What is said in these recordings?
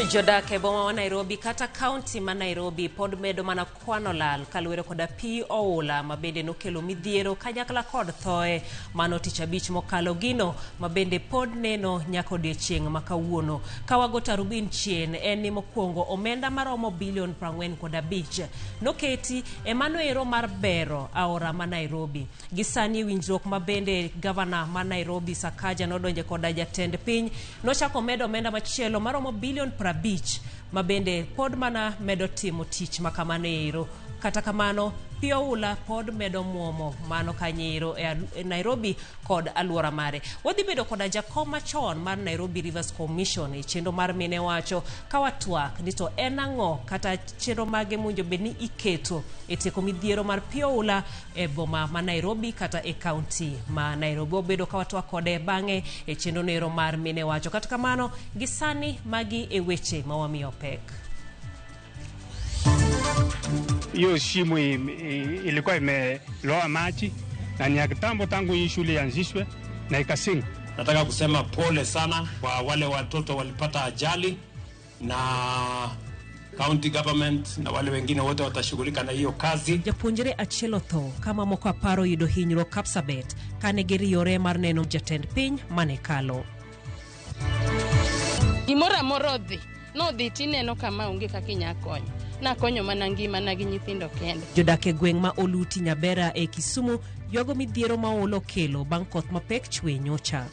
Jodak e boma ma Nairobi kata kaunti ma Nairobi pod medo mana kwano lal kaluwore koda pi oula ma bende nokelo midhiero kanyakla kod thoe mano tich abich mokalo gino ma bende pod neno nyaka odiechieng' ma kawuono. Ka wago tarubin chien en ni mokwongo omenda maromo bilion 45 noketi e mano ero mar bero aora ma Nairobi. Gi sani winjruok ma bende gavana ma Nairobi Sakaja nodonje koda jatend piny nochako medo omenda machielo maromo bilion 50 ma bende pod mana medo timo tich ma kamano ero. Kata kamano, pi oula pod medo muomo mano kanyo e Nairobi kod aluora mare. Wadhi bedo koda jakom machon mar Nairobi Rivers Commission e chenro mar mine wacho ka watwak ni to en ang'o kata chenro mage mowinjo bed ni iketo e tieko midhiero mar pi oula e boma ma Nairobi kata e kaunti ma Nairobi. Wabedo ka watwak kode bang'e e chenro nero mar mine wacho. Kata kamano, gi sani magi e weche ma wamiyo pek. Hiyo shimo ilikuwa imeloa maji na ni ya kitambo tangu hii shule ianzishwe na ikasinga. Nataka kusema pole sana kwa wale watoto walipata ajali, na county government na wale wengine wote watashughulika na hiyo kazi. Japuonjre achiel otho ka mamoko 10 oyudo hinyruok Kapsabet kane giriyore mar neno jatend piny mane kalo. Gimoro amora odhi, nodhi tineno kama onge kaka inya konyo. Nakonyo mana ngimana gi nyithindo kende. Jodak e gweng' ma Oluti Nyabera e Kisumu ywago midhiero ma oula okelo bang' koth mapek chwe nyocha.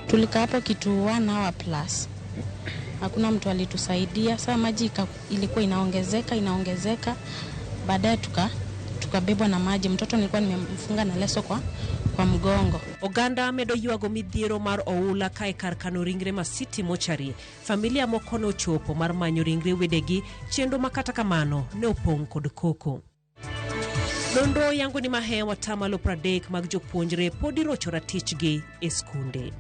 Tulikaa hapo kitu 1 hour plus. Hakuna mtu alitusaidia. Saa maji ilikuwa inaongezeka, inaongezeka. Baadaye tukabebwa na maji. Mtoto nilikuwa nimemfunga na leso kwa mgongo. Oganda medo ywago midhiero mar oula ka e kar kano ringre ma City Mortuary. Familia moko nochopo mar manyo ringre wedegi, chenro ma kata kamano ne opong' kod koko. Nonro yango ni mahewa atamalo 30 mag jopuonjre pod irocho ratichgi e skunde.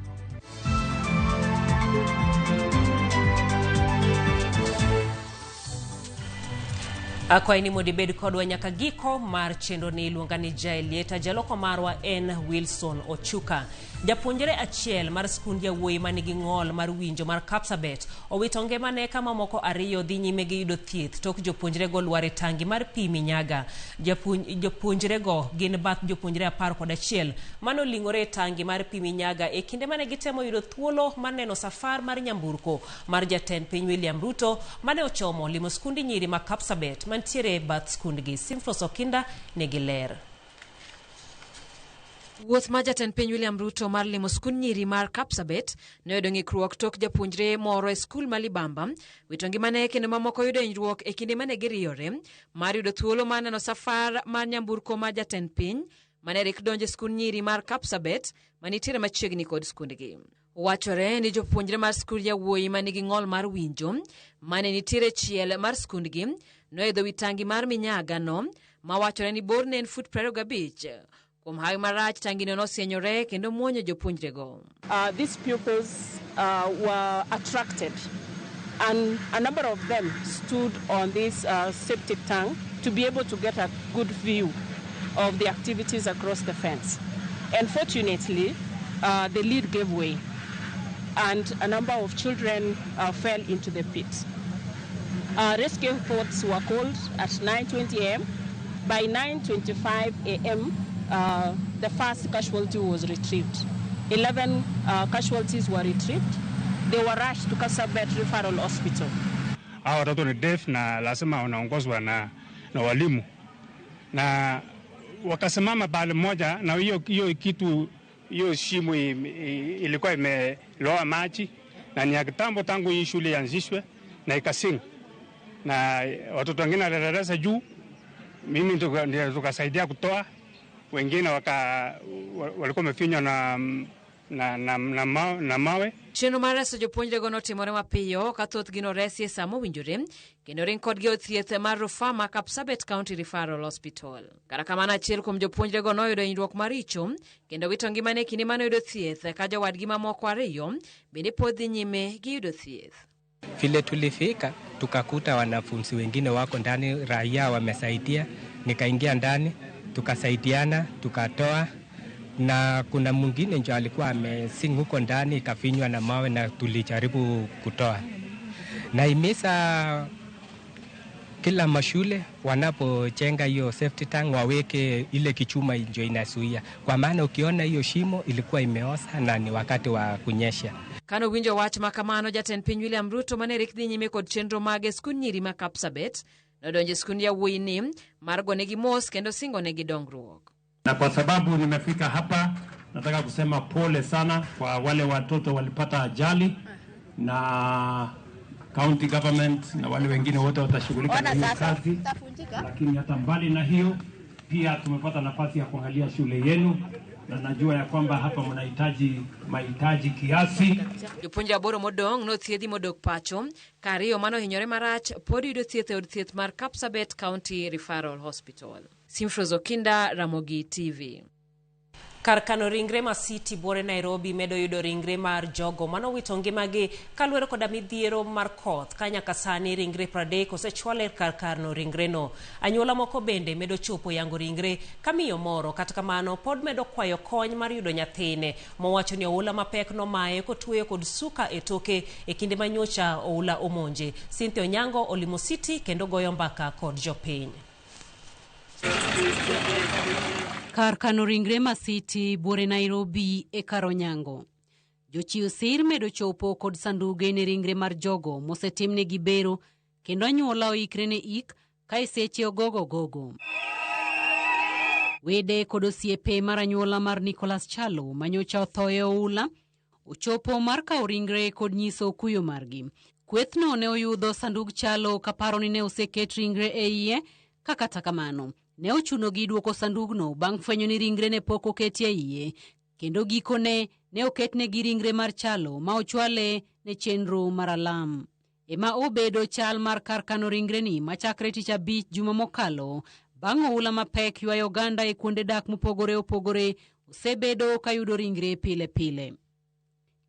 Akwayi ni mondo ibed kodwa nyaka giko mar chenro ni. Iluonga ni Jaelieta, jaloko marwa en Wilson Ochuka. Japuonjre achiel mar skund yawuoyi manigi ng'ol mar winjo mar Kapsabet owito ngimane ka mamoko 2 dhi nyime gi yudo thieth tok jopuonjrego lwar e tangi mar pi Minyaga. Jopuonjrego gin bath jopuonjre 11 manoling'ore e tangi mar pi Minyaga e kinde mane gitemo yudo thuolo mar neno safar mar nyamburko mar jatend piny William Ruto mane ochomo limo skundi nyiri ma Kapsabet mantiere bath skundgi. Simfros Okinda nigi ler. Wuoth ma jatend piny William Ruto mar limo skund nyiri mar Kapsabet noyudo ng'ikruok tok japuonjre moro e skul ma Libamba wito ngimane kendo mamoko yudo hinyruok e kinde mane giriyore mar yudo thuolo mar neno safar mar nyamburko mar jatend piny mane rik donjo e skund nyiri mar Kapsabet manitiere machiegni kod skundgi. Wachore ni jopuonjre mar skul yawuoyi manigi ng'ol mar winjo mane nitiere chiel mar skundgi noidho wi tangi mar Minyaga no mawachore ni borne en fut 25. Kuom hawi marach, tangino nosienyore kendo muonyo jopuonjrego. These pupils were attracted and a number of them stood on this septic tank to be able to get a good view of the activities across the fence. And fortunately, the lid gave way and a number of children fell into the pit. Rescue efforts were called at 9:20 a.m. By 9:25 a.m., the first casualty was retrieved. 11 casualties were retrieved. They were rushed to Kapsabet Referral Hospital. Hawa watoto ni deaf na lazima wanaongozwa na walimu. Na wakasimama pale moja na hiyo kitu, hiyo shimo ilikuwa imeloa maji na ni ya kitambo tangu hii shule ianzishwe na ikasinga. Na watoto wengine walidarasa juu, mimi ndio tukasaidia kutoa. Wengine walikuwa wamefinywa na mawe. Chenro mar reso jopuonjrego notimore mapiyo ka thothgi noresi e sa mowinjore kendo ring kodgi e thieth mar rufaa ma Kapsabet County Referral Hospital. Kata kamano, achiel kuom jopuonjrego noyudo hinyruok maricho kendo wito ngimane e kinde mane oyudo thieth ka jowadgi mamoko 2 bende pod dhi nyime gi yudo thieth. Vile tulifika tukakuta wanafunzi wengine wako ndani, raia wamesaidia, nikaingia ndani tukasaidiana, tukatoa na kuna mwingine ndio alikuwa amesing huko ndani ikafinywa na mawe na tulijaribu kutoa. Nahimiza kila mashule wanapojenga hiyo safety tank waweke ile kichuma ndio inazuia, kwa maana ukiona hiyo shimo ilikuwa imeoza na ni wakati wa kunyesha. Kano winjo wach ma kamano, jatend piny William Ruto mane rik dhi nyime kod chenro mage e skund nyiri ma Kapsabet nodonjo e skund yawuoyi mar gonegi mos kendo singonegi dongruok. Na kwa sababu nimefika hapa, nataka kusema pole sana kwa wale watoto walipata ajali, na county government na wale wengine wote watashughulika na hiyo kazi. Lakini hata mbali na hiyo, pia tumepata nafasi ya kuangalia shule yenu, na najua ya kwamba hapa mnahitaji mahitaji kiasi. Jopuonj 8 modong' nothiedhi modok pacho, ka 2 manohinyore marach pod yudo thieth e od thieth mar Kapsabet County Referral Hospital. Simfros Okinda, Ramogi TV. Kar kano ringre ma City buore Nairobi medo yudo ringre mar jogo manowito ngimagi kaluwore koda midhiero mar koth ka nyaka sani ringre 30 osechwal e kar kano ringreno. Anyuola moko bende medo chopo yango ringre ka miyo moro kata kamano pod medo kwayo kony mar yudo nyathine mowacho ni oula mapek nomaye kotweyo kod suka e toke e kinde ma nyocha oula omonje. Cynthia Onyango olimo City kendo goyo mbaka kod jopiny. Kar kano ringre ma City buore Nairobi e kar Onyango. Jochiw sir medo chopo kod sanduge ne ringre mar jogo mosetimnegi bero kendo anyuola oikre ne ik ka e seche ogogo gogo. Wede kod osiepe mar anyuola mar Nicholas Chalo manyocha otho e oula ochopo mar kawo ringre kod nyiso kuyo margi. Kwethno ne oyudo sandug Chalo kaparo ni ne oseket ringre e iye, ka kata kamano ne ochunogi duoko sandugno bang' fwenyo ni ringre ne pok oketi e iye, kendo gikone ne oketnegi ringre mar Chalo ma ochwale ne chenro mar alam. Ema obedo chal mar kar kano ringreni machakre tich abich juma mokalo bang' oula mapek ywayo oganda e kuonde dak mopogore opogore osebedo ka yudo ringre pile pile.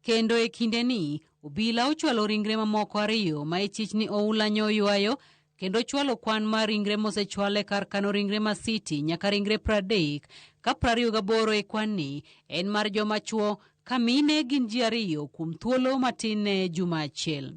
Kendo e kindeni obila ochwalo ringre mamoko 2 ma ichich ni oula nyoywayo kendo chwalo kwan mar ringre mosechwal e kar kano ringre ma City nyaka ringre 30 ka 28 e kwan ni en mar joma chuo ka mine gin ji 2 kuom thuolo matin ne juma achiel.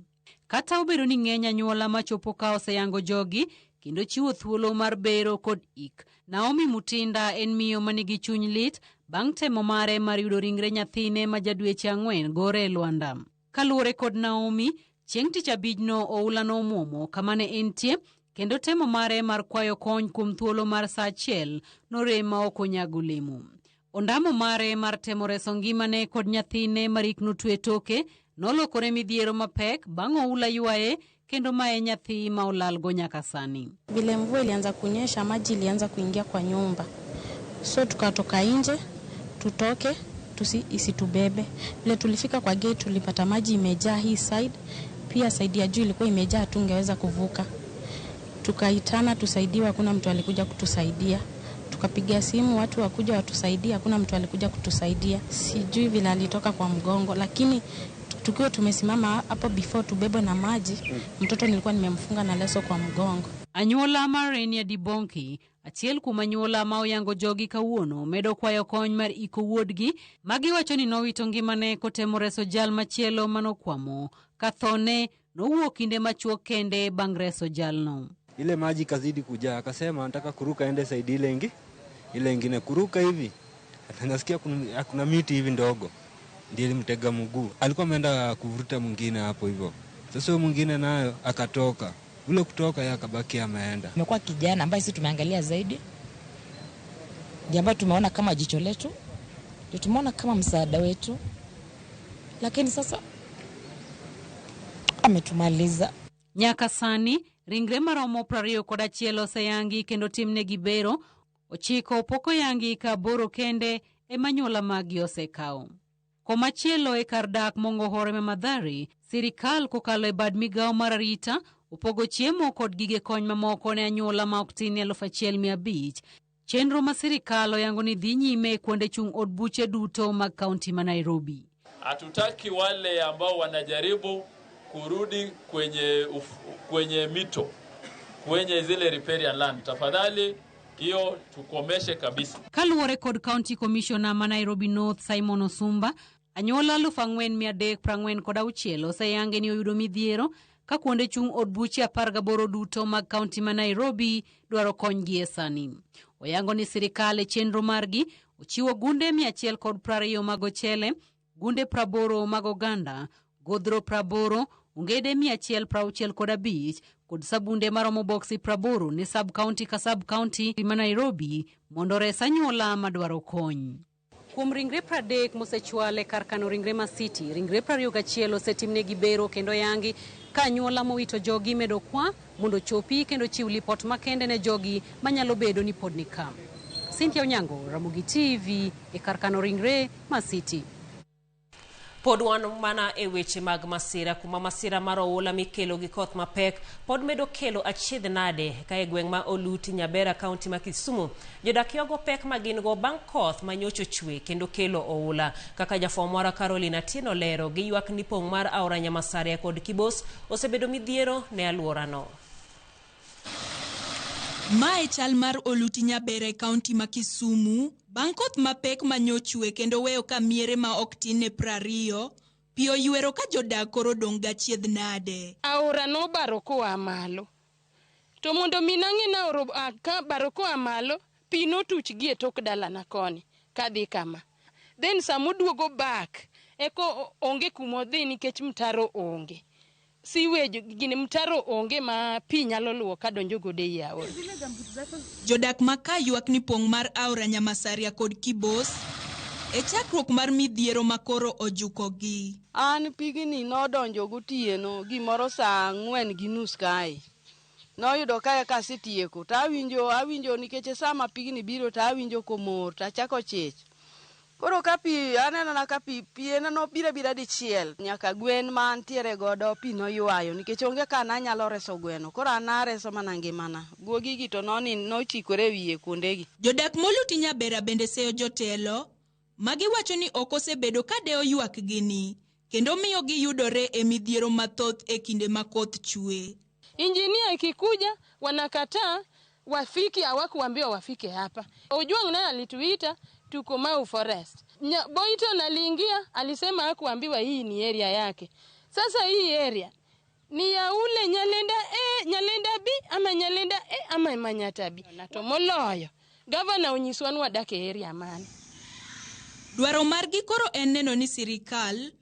Kata obedo ni ng'eny anyuola machopo ka oseyango jogi kendo chiwo thuolo mar bero kod ik. Naomi Mutinda en miyo manigi chuny lit bang' temo mare mar yudo ringre nyathine ma ja dweche 4 gore e Lwanda. Kaluwore kod Naomi, chieng' tich abijno oula nomuomo kama ne entie kendo temo mare mar kwayo kony kuom thuolo mar saa 1 norem ma ok onyago olemo. Ondamo mare mar temo reso ngimane kod nyathine marik notwe toke nolokore midhiero mapek bang' oula ywaye kendo mae nyathi ma olalgo nyaka sani. Vile mvua ilianza kunyesha, maji ilianza kuingia kwa nyumba, so tukatoka nje tutoke isitubebe. Vile tulifika kwa gate tulipata maji imejaa hii side, pia side ya juu ilikuwa imejaa, tungeweza kuvuka. Tukaitana tusaidiwe, hakuna mtu alikuja kutusaidia. Tukapiga simu watu wakuja watusaidia, hakuna mtu alikuja kutusaidia. Sijui vile alitoka kwa mgongo, lakini tukiwa tumesimama hapo before tubebwe na maji, mtoto nilikuwa nimemfunga na leso kwa mgongo. Anyuola mar Renia Dibonki, achiel kuom anyuola ma oyango jogi kawuono, medo kwayo kony mar iko wuodgi magiwacho ni nowito ngimane kotemo reso jal machielo manokwamo ka thone nowuok kinde machuok kende bang' reso jalno. Ile maji kazidi kujaa, akasema nataka kuruka ende saidi ile ingine, kuruka hivi nasikia kuna miti hivi ndogo, ndiye ilimtega mguu. Alikuwa ameenda kuvuruta mwingine hapo hivyo. Sasa huyo mwingine nayo akatoka. Ule kutoka yeye akabaki ameenda. Amekuwa kijana ambaye sisi tumeangalia zaidi, ndiye ambaye tumeona kama jicho letu, ndio tumeona kama msaada wetu, lakini sasa ametumaliza. Nyaka sani ringre maromo 21 oseyangi kendo timnegi bero 9 pok oyangi ka 8 kende ema anyuola maggi osekawo. Komachielo e kar dak Mongohore ma Mathare, sirikal kokalo e bad migawo mar arita opogo chiemo kod gige kony mamoko ne anyuola ma ok tin 1500. Chenro ma sirikal oyango ni dhi nyime kuonde chung' od buche duto mag kaunti ma Nairobi. Hatutaki wale ambao wanajaribu kurudi kwenye mito, kwenye zile riparian land. Tafadhali Hiyo tukomeshe kabisa. Kaluwore kod County Commissioner ma Nairobi North Simon Osumba, anyuola 4,346 oseyange ni oyudo midhiero ka kuonde chung' od buche 18 duto mag kaunti ma Nairobi dwaro kony gie sani. Oyango ni sirikal e chenro margi ochiwo gunde 120 mag ochele, gunde 80 mag oganda, godhro 80, ongede 165 kod sabunde maromo boksi 80 ne sub county ka sub county ma Nairobi mondo ores anyuola madwaro kony. Kuom ringre 30 mosechwal e kar kano ringre ma City, ringre 21 osetimnegi bero kendo yangi ka anyuola mowito jogi medo kwa mondo chopi kendo chiw lipot makende ne jogi manyalo bedo ni pod nika. Cynthia Onyango, Ramogi TV, e kar kano ringre ma City. Pod wan mana e weche mag masira, kuma masira mar oula mikelo gi koth mapek pod medo kelo achiedh nade ka e gweng' ma Oluti, Nyabera, kaunti ma Kisumu. Jodak yogo pek ma gin go bang' koth ma nyocha ochwe kendo kelo oula. Kaka jafwambo marwa Caroline Atieno lero, giywak ni pong' mar aora Nyamasaria kod Kibos osebedo midhiero ne alworano. Mae chal mar Oluti Nyabera e kaunti ma Kisumu bang' koth mapek ma nyochwe kendo weyo ka miere ma ok tin ne 20 pi oywero ka jodak koro dong' gachiedh nade. Aora nobaro koa malo. To mondo mi nang'e ni aora ka baro koa malo, pi notuch gi e tok dalana koni kadhi kama. Then samoduogo back, eko onge kumodhi nikech mtaro onge. Sewage gini mtaro onge ma pi nyalo luwo kadonjo godo ei aora. Jodak ma ka ywak ni pong' mar aora Nyamasaria kod Kibos e chakruok mar midhiero ma koro ojukogi. An pigni nodonjo gotieno gimoro saa 4:30 kae. Noyudo kae kasetieko to awinjo nikech sama pigni biro to awinjo komor to achako chich. Koro ka pi aneno na ka pi en nobiro abira dichiel nyaka gwen ma antiere godo pi noywayo nikech onge ka nanyalo reso gweno. Koro an areso mana ngimana. Guogi gi to nochikore e wiye kuondegi. Jodak moluti Nyabera bende seyo jotelo ma giwacho ni ok osebedo ka dewo ywakgini kendo miyo giyudore e midhiero mathoth e kinde ma koth chwe. Injinia ikikuja wanakataa wafiki, hawakuambiwa wafike hapa. Ojwang naye alituita tuko Mau Forest. Boyton aliingia alisema hakuambiwa hii ni area yake. Sasa hii area ni ya ule Nyalenda A, Nyalenda B ama Nyalenda A ama Manyata B. Na to moloyo gavana onyiswa ni wadak e area mane. Dwaro margi koro en neno ni sirikal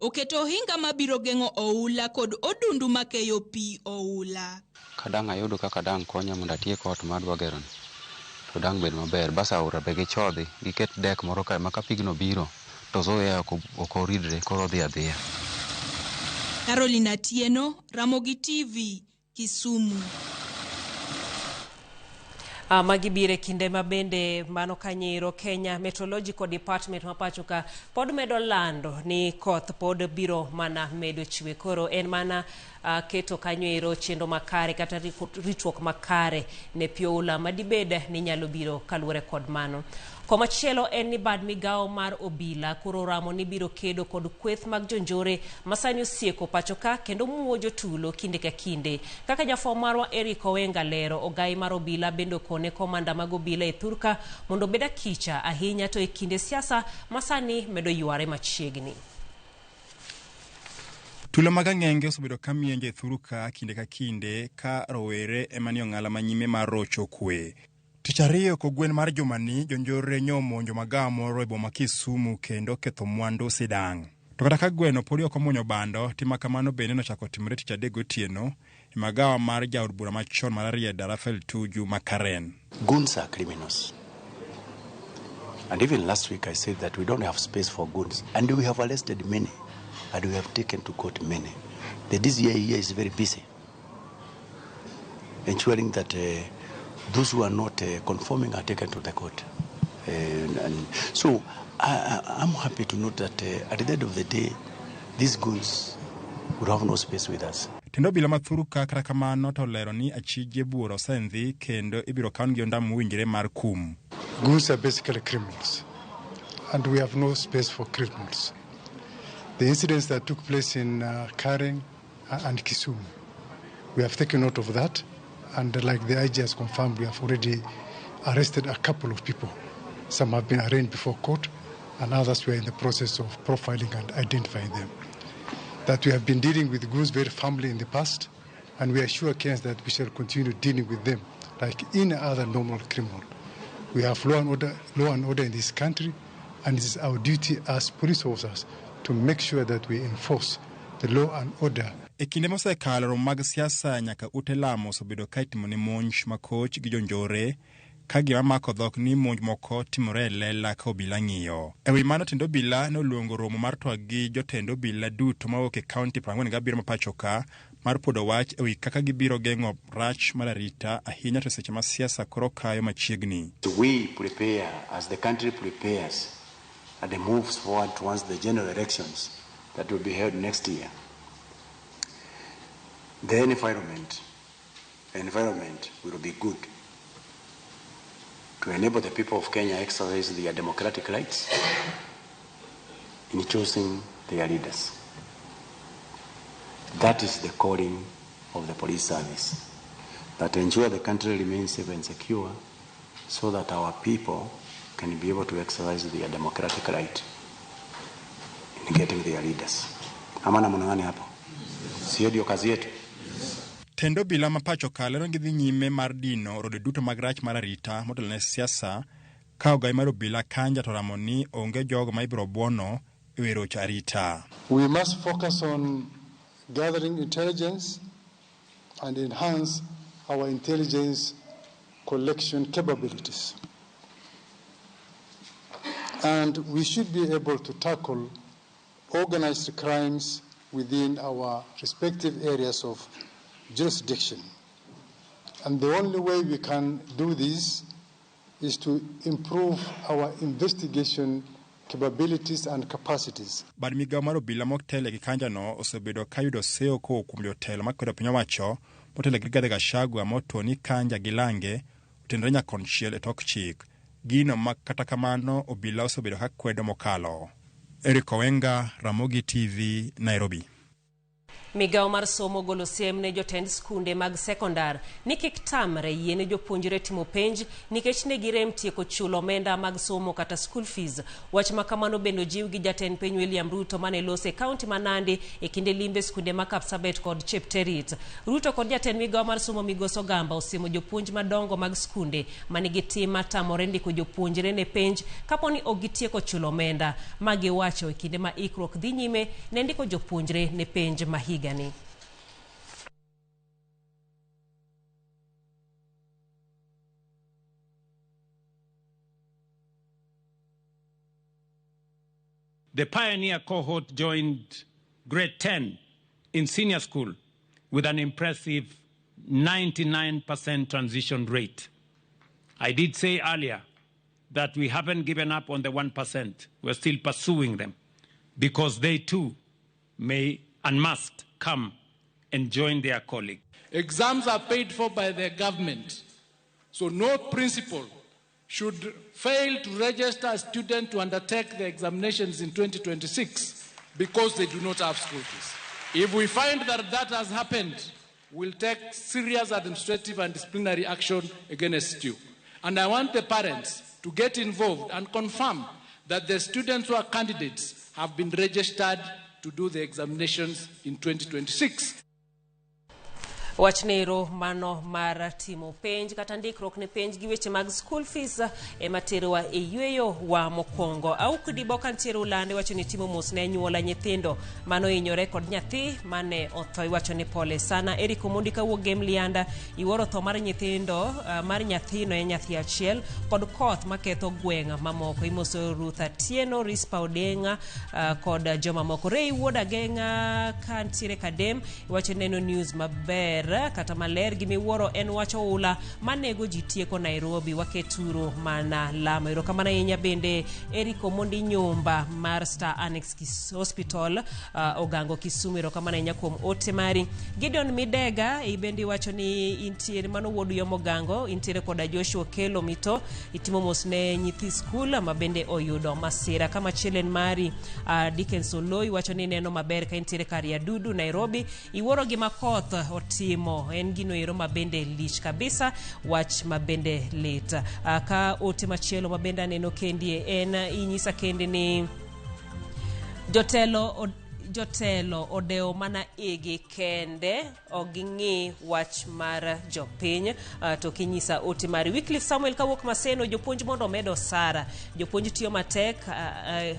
oketo ohinga mabiro geng'o oula kod odundu makeyo pi oula. Kadang' ayudo kaka dang' konya mondo atiek ot madwa geroni, to dang' bed maber. Bas aora be gichodhi, giket dek moro kae ma ka pigno biro to zoea ok oridre, koro odhi adhiya. Caroline Atieno, Ramogi TV, Kisumu. Magi biro e kinde ma bende mano kanyero Kenya Meteorological Department ma pacho ka pod medo lando ni koth pod biro mana medo chwe. Koro en mana keto kanyo ero chenro makare kata ritruok makare ne pi oula madibed ni nyalo biro kaluwore kod mano. Komachielo en ni bad migawo mar obila koro ramo ni biro kedo kod kweth mag jonjore masani osieko pacho ka kendo muojo tulo kinde ka kinde. Kaka jafwambo marwa Eric Owenga lero, ogai mar obila bende okone komanda mag obila e thurka mondo obed akicha ahinya to e kinde siasa masani medo yware machiegni. Tulo mag ang'enge osebedo ka mienje e thurka kinde ka kinde ka rowere ema ni ong'ala manyime mar rocho kwe. Tich ariyo kogwen mar jumani, jonjore nyomonjo magawa moro e boma Kisumu kendo ketho mwandu sidang'. To kata ka gweno podi ok omuonyo bando, tim ma kamano bende nochako timore tich adek gotieno e magawa mar jaod bura machon mar Rarieda Raphael Tuju ma Karen. Goons are criminals. And even last week I said that we don't have space for goons. And we have arrested many. And we have taken to court many. The DCI here is very busy ensuring that those who are not conforming are taken to the court. And so I'm happy to note that at the end of the day, these goons would have no space with us. Tendo obila ma thurka kata kamano to olero ni achije buora osendhi kendo ibiro kawnegi ondamo mowinjore mar kum. Goons are basically criminals, and we have no space for criminals. The incidents that took place in Karen and Kisumu, we have taken note of that, and like the IG has confirmed, we have already arrested a couple of people. Some have been arraigned before court, and others we are in the process of profiling and identifying them. That we have been dealing with goons very firmly in the past, and we assure Kenyans that we shall continue dealing with them like any other normal criminal. We have law and order in this country, and it is our duty as police officers to make sure that we enforce the law and order. E kinde mosekalo romo mag siasa nyaka ute lamo osebedo ka itimo ne monj makoch gi jonjore ka gima mako dhok ni monj moko timore e lela ka obila ng'iyo. E wi mano tend obila ne oluongo romo mar twak gi jotend obila duto mawuok e kaunti 47 ma pacho ka mar puodo wach e wi kaka gibiro geng'o rach mar arita ahinya to seche ma siasa koro kayo machiegni. We prepare as the country prepares and moves forward towards the general elections that will be held next year. The environment will be good to enable the people of Kenya exercise their democratic rights in choosing their leaders. That is the calling of the police service, that ensure the country remains safe and secure so that our people can be able to exercise their democratic right in getting their leaders. Ama namna gani hapo? Sio ndio kazi yetu? Tend obila ma pacho ka lero gidhi nyime mar dino rode duto mag rach mar arita motelo ne siasa ka ogai mar obila Kanja to ramo ni onge jogo ma ibiro buono e wi rocho arita. We must focus on gathering intelligence and enhance our intelligence collection capabilities. And we should be able to tackle organized crimes within our respective areas of jurisdiction. And the only way we can do this is to improve our investigation capabilities and capacities. Bad migao mar obila motelo gi Kanja no osebedo ka yudo seyo kowuok kuom jotelo makwedo piny owacho motelo gi Rigathi Gachagua motwo ni Kanja gi lange otenore nyakonchiel e tok chik. Gino ma kata kamano obila osebedo ka kwedo mokalo. Eric Owenga, Ramogi TV, Nairobi. Migao mar somo golo siem ne jotend skunde mag sekondar ni kik tamre yiene jopuonjre timo penj nikech ne girem tieko chulo omenda mag somo kata school fees. Wach ma kamano bende ojiw gi jatend piny William Ruto mane lose e kaunti ma Nandi e kinde limbe skunde ma Kapsabet kod Chepterit. Ruto kod jatend migao mar somo Migosi Ogamba osiemo jopuonj madongo mag skunde manigi tim matamore ndiko jopuonjre ne penj kapo ni ok gitieko chulo omenda. Magiwacho e kinde ma ikruok dhi nyime ne ndiko jopuonjre ne penj ma higa. The pioneer cohort joined grade 10 in senior school with an impressive 99% transition rate. I did say earlier that we haven't given up on the 1%. We're still pursuing them because they too may and must come and join their colleagues. Exams are paid for by the government, so no principal should fail to register a student to undertake the examinations in 2026 because they do not have school fees. If we find that that has happened, we'll take serious administrative and disciplinary action against you. And I want the parents to get involved and confirm that the students who are candidates have been registered to do the examinations in 2026. Wach nero mano mar timo penj kata ndikruok ne penj gi weche mag school fees ema terowa e yweyo wa mokwongo. Auk Dibo kantiere Ulande wacho ni timo mos ne anyuola nyithindo mano hinyore kod nyathi mane otho, iwacho ni pole sana. Eric Omondi kawuok Gem Lianda iwuoro tho mar nyithindo mar nyathino en nyathi achiel kod koth maketho gweng' mamoko. Imoso Ruth Atieno, Rispa Odenga kod jomamoko. Ray Wuod Ageng'a kantiere Kadem iwacho neno news maber kata maler. Gimiwuoro en wach oula manego ji tieko Nairobi, waketuro mana lamo. Erokamano ahinya bende Eric Omondi Nyumba mar Star Annex Hospital Ogango Kisumu, erokamano ahinya kuom ote mari. Gideon Midega ibende iwacho ni intiere mano wuod Uyoma Ogango, intiere koda Joshua Kelo Mito, itimo mos ne nyithi skul ma bende oyudo masira. Kama chielo en mari Dickens Oloi wacho ni neno maber ka intiere kar Yadudu Nairobi, iwuoro gima koth otimo timo. En gino ero mabende lich kabisa, wach mabende lit. Ka ote machielo mabende aneno kendie en inyisa kende ni jotelo odewo mana igi kende, ok ging'i wach mar jopiny. To kinyisa ote mari. Wycliffe Samuel kawuok Maseno, jopuonj mondo omed osara. Jopuonj tiyo matek,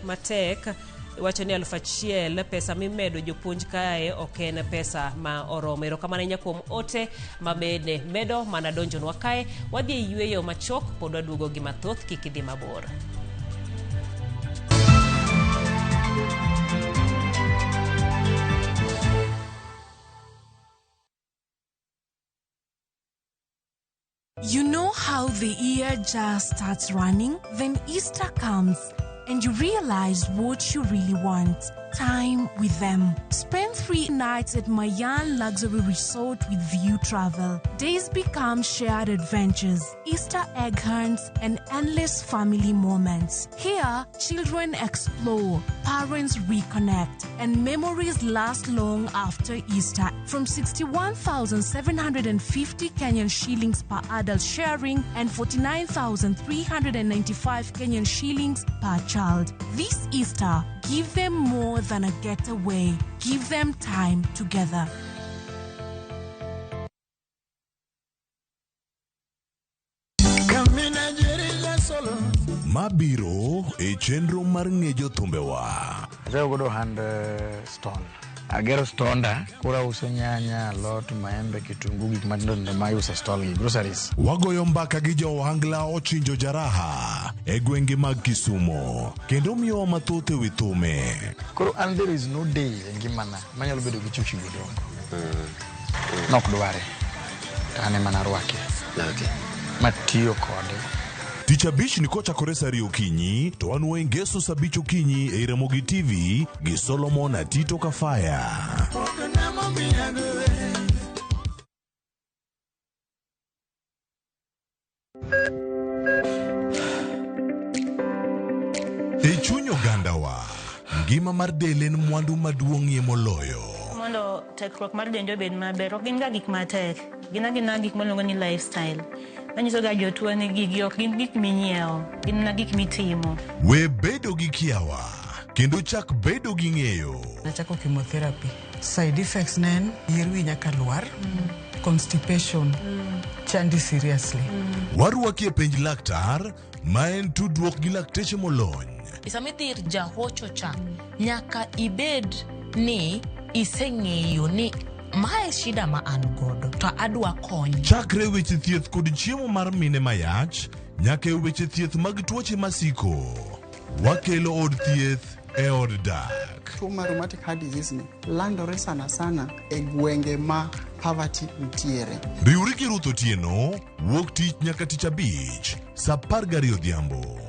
matek wacho ni 1000 pesa mimedo jopuonj kae ok en pesa ma oromo. Erokamano ahinya kuom ote mabende medo mana donjonwa kae. Wadhi e yweyo machuok, pod waduogo gi mathoth, kik idhi mabor. You know how the year just starts running? Then Easter comes and you realize what you really want. Time with them. Spend 3 nights at Mayan Luxury Resort with View Travel. Days become shared adventures, Easter egg hunts, and endless family moments. Here, children explore, parents reconnect, and memories last long after Easter. From 61,750 Kenyan shillings per adult sharing and 49,395 Kenyan shillings per child. This Easter, give them more than a getaway. Give them time together. Mabiro e chenro mar ng'e jothumbewa. Achako godo ohand stall. Agero stonda, koro auso nyanya, alot, maembe, kitungu, gik matindo tindo ma iuso e stall gi, groceries. Wagoyo mbaka gi jo ohangla Ochinjo Jaraha e gwenge mag Kisumo kendo miyowa mathoth e wi thume. Koro an there is no day e ngimana manyalo bedo gi chuki godongo. Nok dware. To an ema narwake. Matiyo kode. Tich abich ni kochakore saa ariyo okinyi to wan waengeso saa abich okinyi e Ramogi TV gi Solomon Atito Kafaya. E chuny ogandawa, ngima mar del en mwandu maduong'ie moloyo. Mondo tekruok mar dendi obed maber, ok gin ga gik matek, gin agina gik miluongo ni lifestyle. Manyiso ga jotuo ni gigi ok gin gik minyiewo, gin mana gik mitimo. We bedo gi kiawa kendo chak bedo gi ng'eyo. Nachako chemotherapy. Side effects ne en yier wi nyaka lwar, constipation, chandi seriously. Warwaki e penj laktar ma en tudruok gi lakteche molony. Sama idhi ir jahocho cha, nyaka ibed ni iseng'eyo ni mae shida ma an godo to adwa kony. Chakre weche thieth kod chiemo mar mine mayach nyaka e weche thieth mag tuoche masiko. Wakelo od thieth e od dak. Tuo mar rheumatic heart disease ni landore sana sana e gwenge ma poverty nitiere. Riwri gi Ruth Otieno wuok tich nyaka tich abich saa 12 odhiambo.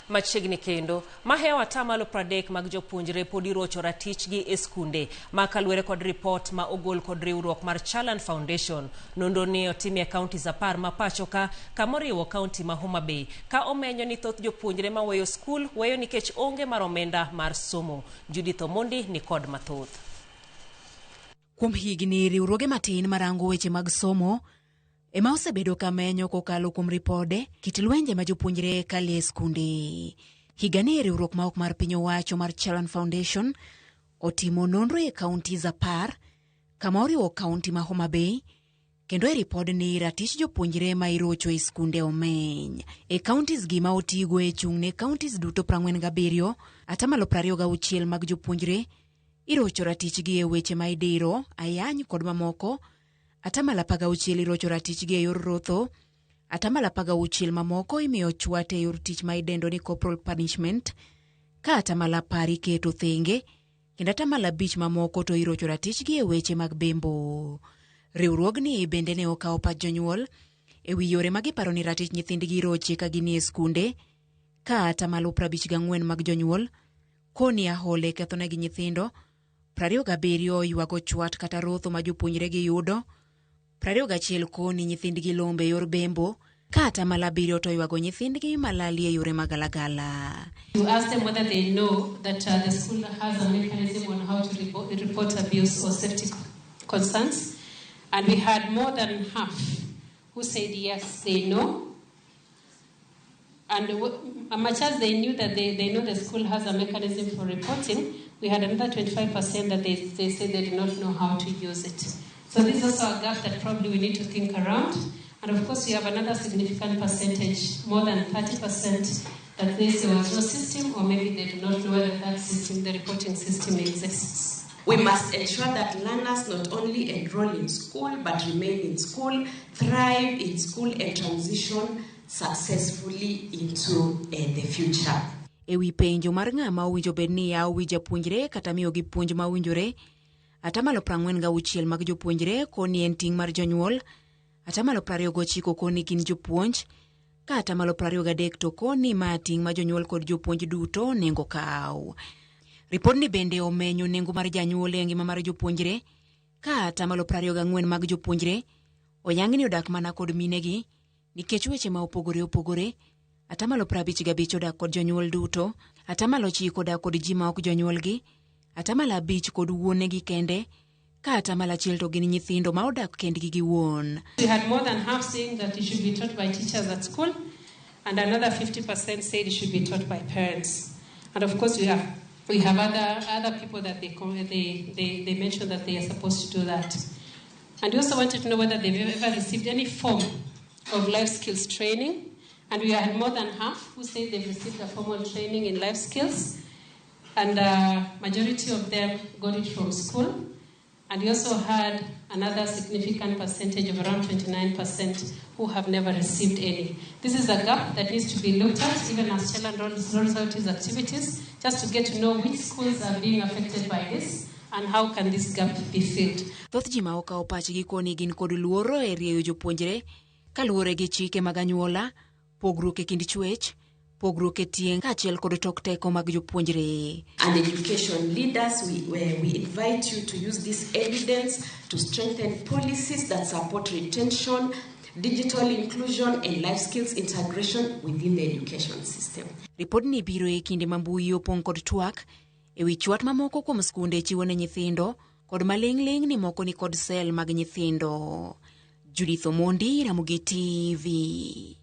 Machiegni kendo mahewo atamalo 30 mag jopuonjre pod irocho ratichgi e skunde ma kaluwore kod ripot ma ogol kod riwruok mar Chalan Foundation. Nonro ni otim e counties 10 ma pacho ka kamoriwo kaunti ma Homa Bay ka omenyo ni thoth jopuonjre maweyo skul weyo nikech onge mar omenda mar somo. Judith Omondi ni kod mathoth. Kuom higni riwruoge matin marango weche mag somo ema osebedo ka menyo kokalo kuom ripode kit lwenje ma jopuonjre kale e skunde. Higani riwruok ma ok mar piny owacho mar Chalan Foundation otimo nonro e counties 10 kama oriwo kaunti ma Homa Bay kendo e ripodni ratich jopuonjre ma irocho e skunde omeny. E counties gi ma otigo e chung' ne counties duto 47, atamalo 26 mag jopuonjre irocho ratichgi e weche ma idiro, ayany kod mamoko. Atamalo 16 irocho ratichgi e yor rotho, atamalo 16 mamoko imiyo chwat e yor tich ma idendo ni corporal punishment, ka atamalo 10 iketo thenge, kendo atamalo 5 mamoko to irocho ratichgi e weche mag bembo. Riwruogni bende ne okawo pach jonyuol e wi yore ma giparo ni ratich nyithindgi iroche ka ginie skunde, ka atamalo 54 mag jonyuol koni ahole kethonegi nyithindo, 27 ywago chwat kata rotho ma jopuonjre giyudo, 21 koni nyithindgi lombe yor bembo, Ka atamalo 7 to oywago nyithindgi malalie yore magalagala. To ask them whether they know that the school has a mechanism on how to report abuse or safety concerns. And we had more than half who said yes, they know. And much as they knew that they know the school has a mechanism for reporting, we had another 25% that they said they did not know how to use it. So this is also a gap that probably we need to think around. And of course, we have another significant percentage, more than 30%, that they say there was no system, or maybe they do not know whether that system, the reporting system, exists. We must ensure that learners not only enroll in school, but remain in school, thrive in school, and transition successfully into the future. E wi penjo mar ng'ama owinjo bed ni yawo wi japuonjre kata miyogi puonj ma owinjore, 46% mag jopuonjre koni en ting' mar jonyuol, 29% koni gin jopuonj, ka 23% to koni ma ting' ma jonyuol kod jopuonj duto onego kaw. Ripodni bende omenyo nengo mar janyuol e ngima mar jopuonjre, ka 24% mag jopuonjre oyang ni odak mana kod minegi nikech weche ma opogore opogore, 55% odak kod jonyuol duto, 9% odak kod ji ma ok jonyuolgi, 5% kod wuonegi kende, ka 1% to gin nyithindo ma odak kendgi giwuon. We had more than half saying that it should be taught by teachers at school, and another 50% said it should be taught by parents. And of course, we have other people that they mentioned that they are supposed to do that. And we also wanted to know whether they've ever received any form of life skills training. And we had more than half who say they've received a formal training in life skills. And majority of them got it from school. And we also had another significant percentage of around 29% who have never received any. This is a gap that needs to be looked at, even as Chelan rolls out his activities, just to get to know which schools are being affected by this and how can this gap be filled. Thoth ji ma okawo pachgi koni gin kod luoro e rieyo jopuonjre kaluwore gi chike mag anyuola, pogruok e kind chwech, pogruok e tieng' kaachiel kod tok teko mag jopuonjre. And education leaders, we invite you to use this evidence to strengthen policies that support retention, digital inclusion, and life skills integration within the education system. Ripodni biro e kinde ma mbui opong' kod twak e wi chwat mamoko kuom skunde chiwo ne nyithindo kod maling'ling' ni moko ni kod sel mag nyithindo. Judith Omondi, Ramogi TV.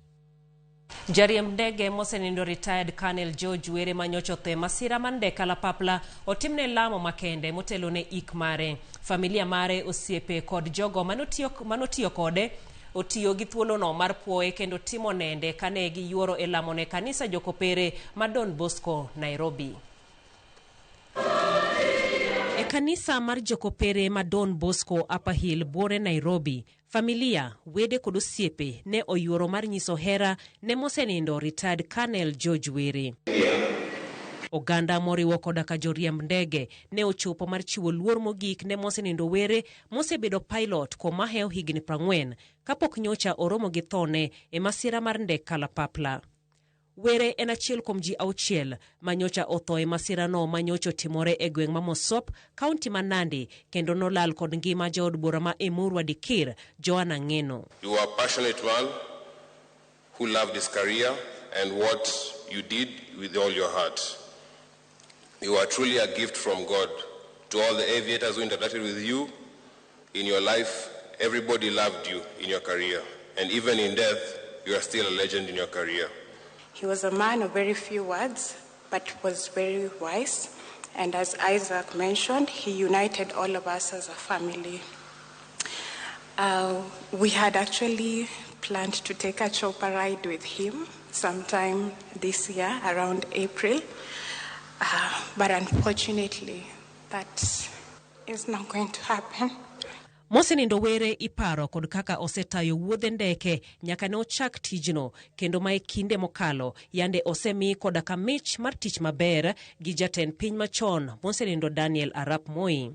Jariemb ndege mosenindo retired Colonel George Were manyocha otho e masira mar ndek kalapapla otimne lamo makende motelo ne ik mare. Familia mare, osiepe kod jogo manotiyo kode otiyo gi thuolono mar puoye kendo timo nende kane giyuoro e lamo ne kanisa jokopere ma Don Bosco, Nairobi. E kanisa mar jokopere ma Don Bosco Upper Hill buore Nairobi, familia, wede kod osiepe ne oyuoro mar nyiso hera ne mosenindo retired Colonel George Were. Oganda moriwo koda ka joriemb ndege ne ochopo mar chiwo luor mogik ne mosenindo Were mosebedo pilot kuom mahewo higni 40 kapok nyocha oromo gi thone e masira mar ndek kalapapla. Were en achiel kuom ji 6 ma nyocha otho e masirano ma nyocha otimore e gweng' ma Mosop, kaunti ma Nandi, kendo nolal kod ngima jaod bura ma Emurua Dikir, Joanna Ng'eno. You were a passionate man who loved his career and what you did with all your heart. You are truly a gift from God to all the aviators who interacted with you in your life. Everybody loved you in your career. And even in death, you are still a legend in your career. He was a man of very few words, but was very wise. And as Isaac mentioned, he united all of us as a family. We had actually planned to take a chopper ride with him sometime this year, around April. But unfortunately, that is not going to happen. Mosenindo Were iparo kod kaka osetayo wuodhe ndeke nyaka ne ochak tijno kendo ma e kinde mokalo yande osemi koda ka mich mar tich maber gi jatend piny machon mosenindo Daniel Arap Moi.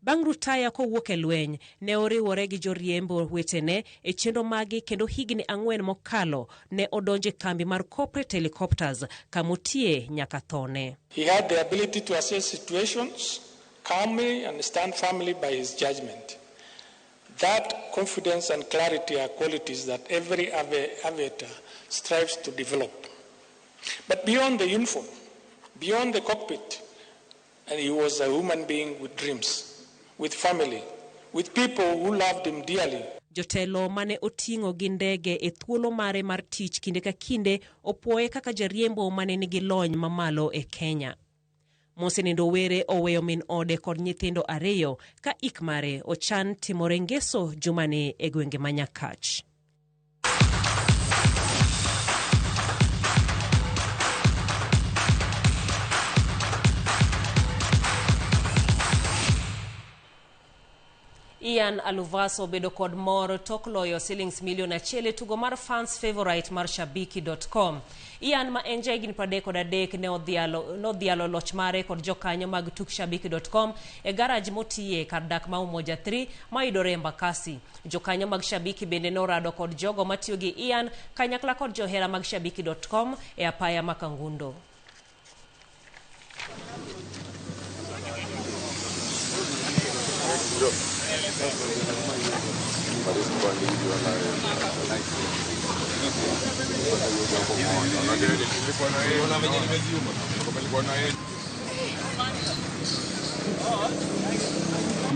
Bang' rutaya kowuok e lweny, ne oriwore gi joriembo wetene e chenro magi kendo higni 4 mokalo ne odonjo e kambi mar Corporate Helicopters kamotiye nyaka thone. He had the ability to assess situations calmly and stand firmly by his judgment. That confidence and clarity are qualities that every aviator strives to develop. But beyond the uniform, beyond the cockpit, and he was a human being with dreams, with family, with people who loved him dearly. Jotelo mane oting'o gi ndege e thuolo mare mar tich kinde ka kinde opuoye kaka jariembo mane nigi lony mamalo e Kenya. Mosenindo Were oweyo min ode kod nyithindo 2 ka ik mare ochan timore ngeso jumani e gwenge ma Nyakach. Ian Aluvaso obedo kod mor tok loyo silings milion 1 e tugo mar fans favorite mar shabiki.com. Ian ma en jahigni 33 ne odhialo loch mare kod jokanyo mag tuk shabiki.com e garaj motiye kar dak ma Umoja 3 mayudore Embakasi. Jokanyo mag Shabiki bende norado kod jogo matiyo gi Ian kanyakla kod johera mag shabiki.com e apaya ma Kangundo.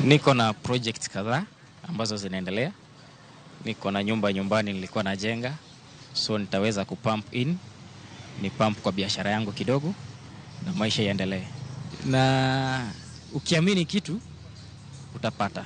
Niko na project kadhaa ambazo zinaendelea. Niko na nyumba nyumbani nilikuwa najenga, so nitaweza kupump in, ni pump kwa biashara yangu kidogo na maisha yaendelee. Na ukiamini kitu utapata.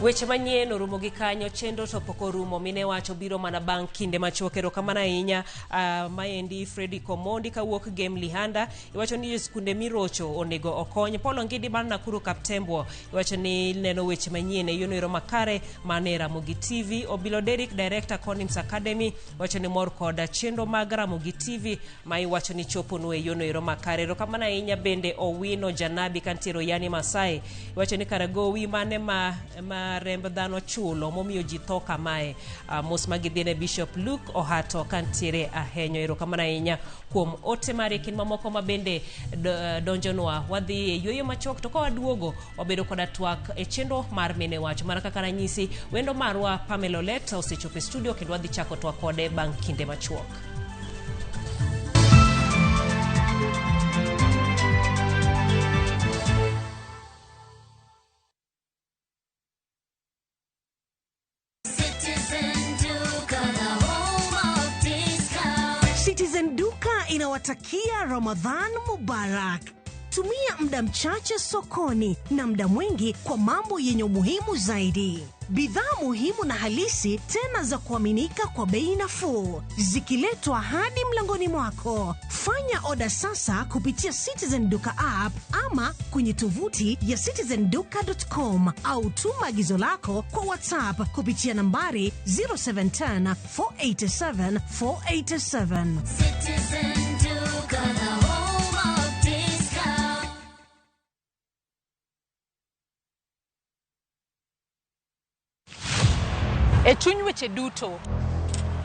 Weche manyien orumo gi kanyo, chenro to pok orumo. Mine wacho biro mana bang' kinde machuok. Erokamano ahinya maendi Freddy Komondi kawuok Game Lihanda. Iwacho ni skunde mirocho onego okony. Paul Ngidi mar Nakuru Kaptembwo iwacho ni neno weche manyien e yono ero makare mane Ramogi TV. Obilo Derrick, Director Conims Academy, wacho ni mor koda chenro mag Ramogi TV ma iwacho ni choponu e yono ero makare. Erokamano ahinya bende Owino Janabi kantiere Yani Masai iwacho ni karagowi mane ma remb dhano chulo momiyo ji tho kamae. Mos magidhine Bishop Luke Ohato kantiere ahenyo. Erokamano ahinya kuom ote mare kind mamoko ma bende donjonwa. Wadhi e yueyo machuok to ka waduogo wabedo koda twak e chenro mar Mine Wacho. Mana kaka ranyisi, wendo marwa Pamela Olet osechopo e studio kendo wadhi chako twak kode bang' kinde machuok. Citizen Duka inawatakia Ramadhan Mubarak. Tumia muda mchache sokoni na muda mwingi kwa mambo yenye umuhimu zaidi. Bidhaa muhimu na halisi tena za kuaminika kwa bei nafuu, zikiletwa hadi mlangoni mwako. Fanya oda sasa kupitia Citizen Duka app ama kwenye tovuti ya citizenduka.com au tuma agizo lako kwa WhatsApp kupitia nambari 0710 487 487. Citizen Duka, the home of discount. E chuny weche duto,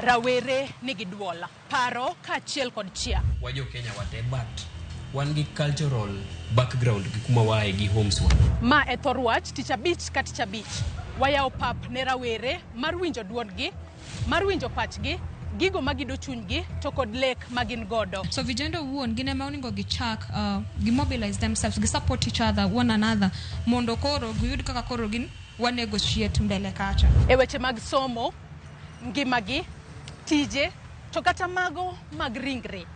rawere nigi duol, paro kaachiel kod chia. Wajo Kenya wate, but wan gi cultural background gi kuma wae gi homes wa. Ma e thor wach tich abich ka tich abich. Wayawo pap ne rawere mar winjo duondgi, mar winjo pachgi, gigo magido chunygi to kod lek magin godo. So vijana owuon gin ema onego gichak gi mobilize themselves, gi support each other, one another, mondo koro giyud kaka koro gin wa negotiate mbele kacha. E weche mag somo, ngimagi, tije, to kata mago mag ringre,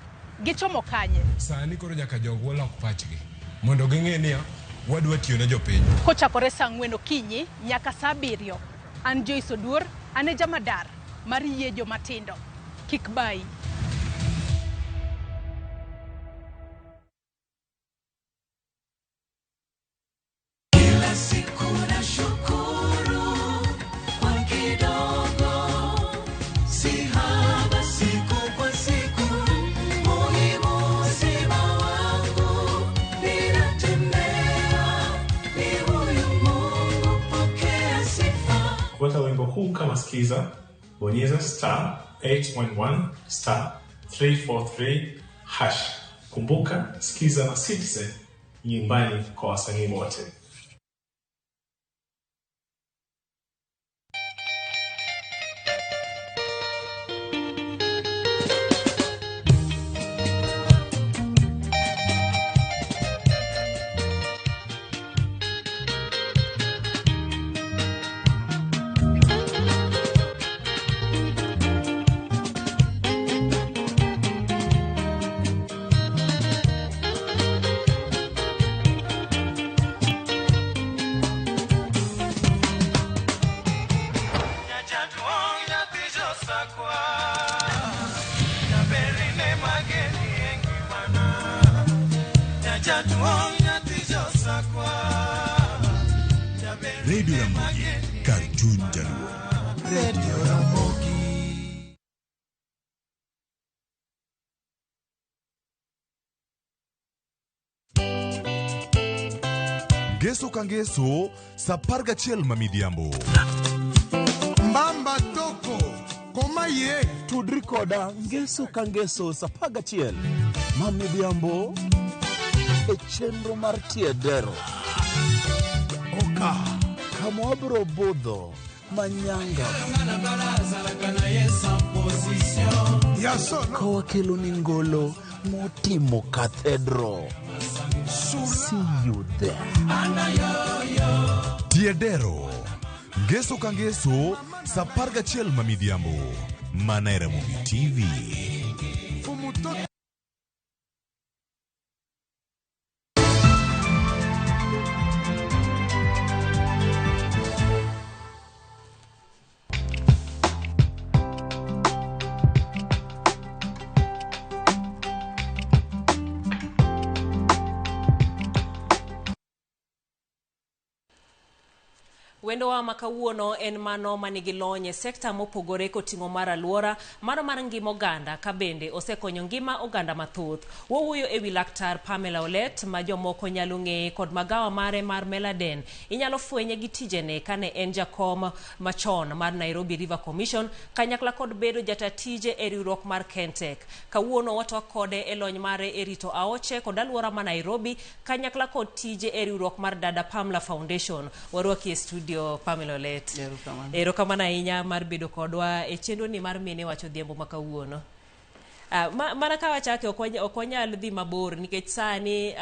gichomo kanye? Sani koro nyaka jogwa lok pachgi mondo ging'e niya wadwa tiyo ne jopiny. Kochakore saa 4 okinyi nyaka saa 7, an Joyce Oduor, an e jamadar mar yie jomatindo. Kik bayi. Kila siku nashukuru kwa kidogo, si haba siku kwa siku, muhimu uzima wangu, ninatembea ni huyu Mungu, pokea sifa. Kupata wimbo huu kama skiza, Bonyeza star 811 star 343 hash. Kumbuka, Skiza na Citizen nyumbani kwa wasanii wote. Radio Ramogi, kar chuny Jaluo. Radio Ramogi. Ngeso ka ngeso, sa 11 ma midhiambo. Mbamba toko koma ye tudri koda ngeso ka ngeso sa 11 ma midhiambo e chenro mar tiedero oka kama wabiro budho manyanga ka wakelo ni ngolo motimo cathedral. See you there. Tiedero. Ngeso ka ngeso, sa 11 ma midhiambo. Mana e Ramogi TV. Wendowa ma kawuono en mano manigi lony e sekta mopogore koting'o mar aluora, mano mar ngima oganda ka bende osekonyo ngima oganda mathoth. Wawuoyo ewi Laktar Pamela Olet ma jomoko nyalo ng'eye kod magawa mare mar Meladen. Inyalo fwenye gi tijene kane en jakom machon mar Nairobi River Commission kanyakla kod bedo jata tije e riwruok mar Kentek. Kawuono watwak kode e lony mare e rito aoche kod aluora ma Nairobi kanyakla kod tije e riwruok mar Dada Pamela Foundation. Warwaki e studio Pamela Olet. Erokamano ahinya mar bedo kodwa e chenro ni mar Mine Wacho Odhiambo ma kawuono. Mana ka wachake ok wanyal dhi mabor nikech sani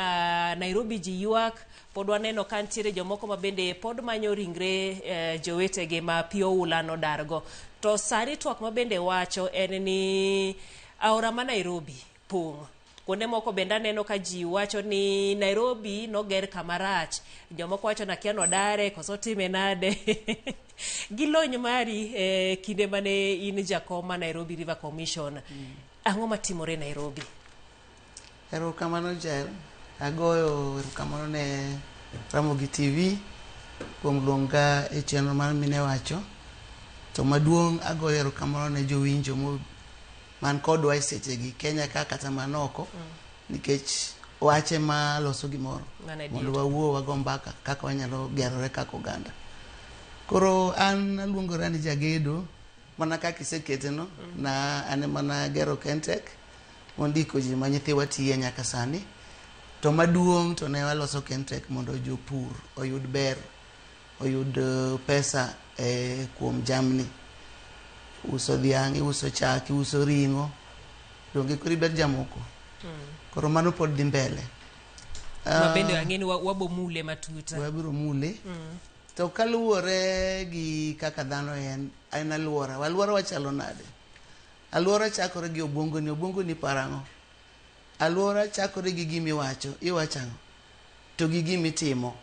Nairobi ji ywak, pod waneno ka nitiere jomoko ma bende pod manyo ringre jowetegi ma pi oula nodargo. To sani twak ma bende wacho en ni aora ma Nairobi pong'. Kuonde moko bende aneno ka ji wacho ni Nairobi noger kama rach. Jomoko wacho ni akia nodare koso time nade. Gi lony mari kinde mane in jakom ma Nairobi River Commission. Ang'o matimore Nairobi? Erokamano Jael. Agoyo erokamano ne Ramogi TV kuom luonga e chenro mar Mine Wacho. To maduong' agoyo erokamano ne jowinjo man kodwa e sechegi Kenya ka kata man oko, nikech wache ma loso gimoro mondo wawuo wago mbaka kaka wanyalo gerore kaka oganda. Koro an aluongora ni jagedo mana kaka isekete no, na an mana gero Kentek mondiko ji ma nyithiwa tiye nyaka sani. To maduong' to ne waloso Kentek mondo jopur oyud ber, oyud pesa kuom jamni. Uso dhiang', iuso chak, iuso ring'o, donge koro ibet jamoko. Koro mano pod dhi mbele. Ma bende ang'e ni wabo mule matut. Wabiro mule. To kaluwore gi kaka dhano en aluora. Aluora wachalo nade? Aluora chakore gi obwongoni, obwongoni paro ang'o? Aluora chakore gi gimiwacho, iwacho ang'o? To gi gimitimo,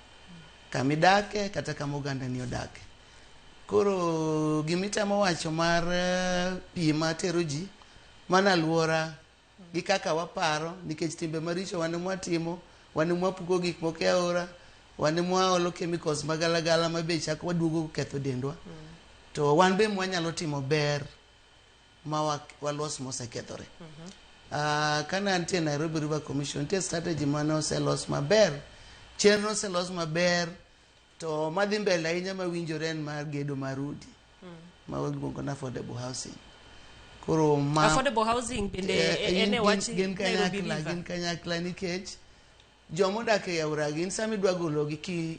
kamidake kata kama ogandani odake. Koro gimitemo wacho mar pi matero ji, mana aluora gi kaka waparo, nikech timbe maricho wan mwatimo, wan mwapuko gik moko e aora, wan mwaolo chemicals magalagala ma be chako waduogo ketho dendwa. To wan be mwanyalo timo ber ma walos mosekethore. Kana antie Nairobi River Commission, nitie strategy mane oselos maber, chenro oselos maber, to madhi mbele ahinya mawinjore en mar gedo mar udi. Ma waluongo ni affordable housing. Koro ma Affordable housing bende en e wach gin Nairobi kanyakla, River. gin kanyakla nikech jomodak e aora gin sama idwa gologi ki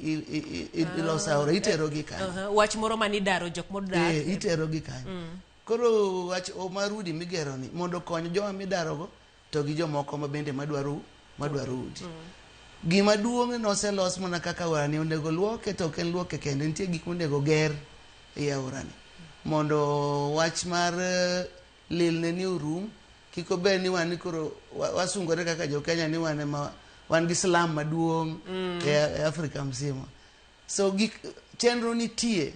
iloso aora iterogi kanyo. Wach moro manidaro jok modak. Iterogi kanyo. Koro wach mar udi migero ni mondo okony joma midarogo to gi jomoko ma bende madwaro udi. Gima duong' noselos mana kaka aorani onego luoke, to ok en luoke kende, nitie gik monego ger e aorani mondo wach mar lilne ni orum, kik obed ni wan ni koro wasungore kaka jo Kenya ni wan ema wan gi slum maduong' e Afrika mzima. So gik chenro nitie,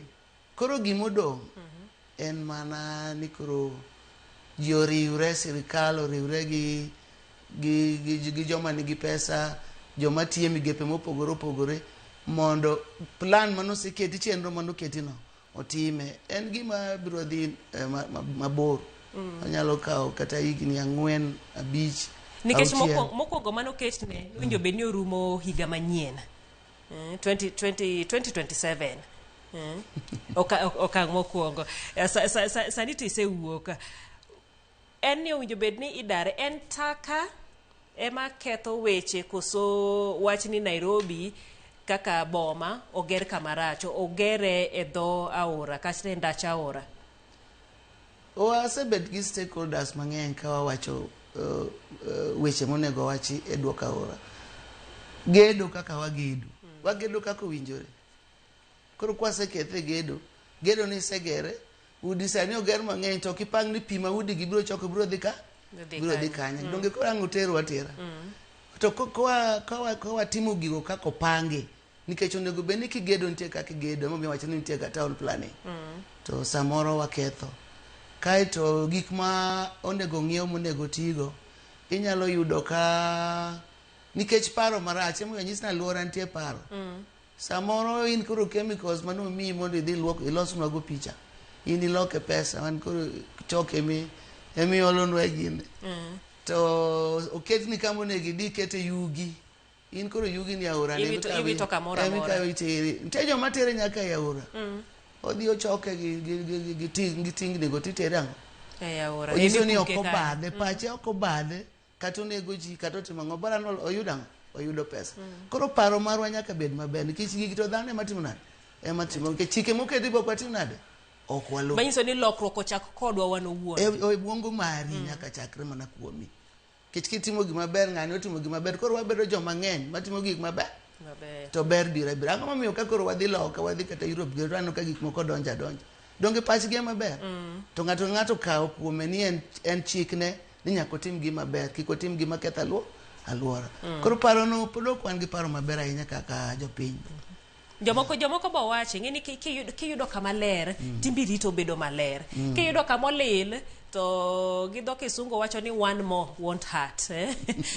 koro gimodong' en mana ni koro ji oriwre, sirikal oriwre gi joma nigi pesa, joma tiyo e migepe mopogore opogore, mondo plan manoseketi, chenro manoketi no otime. En gima biro dhi mabor. Onyalo kawo kata higni 4, 5, Nikech 6. mokwongo manoketne owinjo bed ni orumo higa manyien 2020, 2027. Okang' mokwongo. Sani to isewuok. En ni owinjo bed ni idare, en taka ema ketho weche koso wach ni Nairobi kaka boma oger kama rach, ogere e dho aora kata e ndach aora? Wasebet gi stakeholders mang'eny ka wawacho weche monego wachi e duoko aora. Gedo kaka wagedo, wagedo kaka owinjore. Koro kwasekethe gedo, gedo ni isegere, udi sani oger mang'eny to ok ipang ni pi ma udi gi biro choko biro dhi ka? Biro dhi kanye? Donge koro ang' oterwa atera? To ka watimo gigo kaka opangi, nikech onego bed ni kigedo nitie kaka igedo, emomiyo wacho ni nitie ga town planning. To samoro waketho. Kaeto gik ma onego ng'iew monego tigo, inyalo yudo ka nikech paro marach, emomiyo anyisi ni alwora nitie paro. Samoro in koro chemicals manomiyi mondo idhi ilosnwago picha, in iloke pesa, wan koro chok emiolonwa e gine. To oketni kama onego idhi ikete yugi, in koro yugi ni aora ni Iwito kamoro amora. Emikawe itere. Nitie joma tere nyaka e aora. Odhi ochoke gi tingni go titere ang'o? E aora. Onyiso ni Emipuke ok kanyo. obadhe, pache ok obadhe, kata onego ji, kata otimo ang'o, bora ni oyudo ang'o? Oyudo pesa. Koro paro marwa nyaka bed maber, nikech gigi to dhano ema timo nade? Ema timo, nikech chike moketi be ok watim nade? Ok waluw. Manyiso ni lokruok ochak kodwa wan owuon. E obwongo mari nyaka chakre mana kuomi. Nikech kitimo gima ber, ng'ani otimo gima ber, koro wabedo joma ng'eny matimo gik maber. Maber. To ber biro abira. Ang'o momiyo ka koro wadhi loka, wadhi kata Europe, gi waneno ka gik moko donjo adonja. Donge pachgi ema ber? To ng'ato ka ng'ato kawo kuome ni en chikne ni nyaka otim gima ber, kik otim gima ketho alwora. Koro parono pod ok wan gi paro maber ahinya kaka jopiny. Jomoko bo wacho, ing'e ni kiyudo kama ler, timbi rito bedo maler. Kiyudo kama olil, to gi dho kisungu wacho ni one more won't hurt.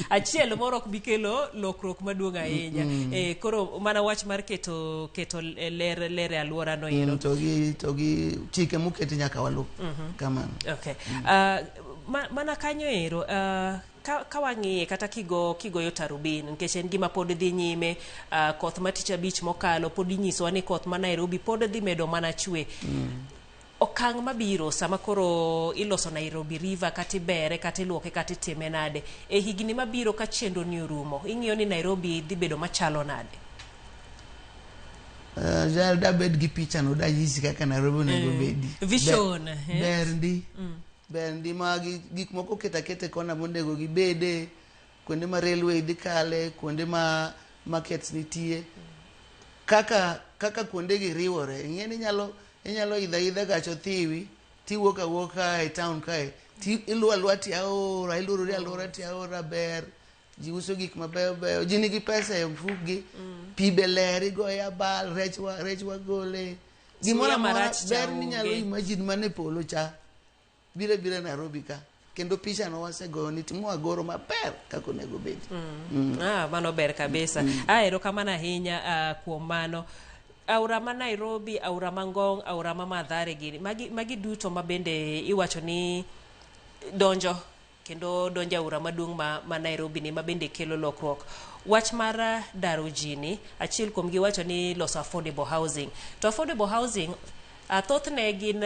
Achiel moro ok bi kelo lokruok maduong' ahinya. Koro mana wach mar keto ler e alwora no ero. To gi chike moketi nyaka waluw. Kamano. Okay. Mana kanyo ero, ka wang'iye kata kigoyo tarubin, nikech en gima pod dhi nyime, koth ma tich abich mokalo pod inyisowa ni koth ma Nairobi pod dhi medo mana chwe. Okang' mabiro sama koro iloso Nairobi River, kata ibere, kata iluoke, kata itime nade, e higni mabiro ka chenro ni orumo, ing'iyo ni Nairobi dhi bedo machalo nade? Dabed gi picha no danyisi kaka Nairobi onego bedi. Vision, Ber ndi. Ber ndi ma gik moko oketo aketa e kona monego gibede, kuonde ma railway dhi kale, kuonde ma markets nitie. Kaka kuonde gi riwore, ing'e ni inyalo idho aidha gach othiwi, tiwuok awuoka e town kae, ti iluwo aluwa tie aora, iluorori aluora tie aora ber, ji uso gik mabeyo beyo, ji nigi pesa e mfukgi, pi be ler, igoye abal, rech wagole. Gimoro Suya amora marach cha ber minyalo onge. imagine mana e polo cha, biro abira Nairobi ka. Kendo picha no wasegoyo ni timo agoro maber kaka onego bedi. Mano ber kabisa. Erokamano ahinya kuom mano. Aora ma Nairobi, aora ma Ngong, aora ma Mathare gini, magi duto ma bende iwacho ni donjo kendo donjo aora maduong' ma Nairobi ni ma bende kelo lokruok. Wach mar daro ji ni, achiel kuom gi wacho ni loso affordable housing. To affordable housing Thothne gin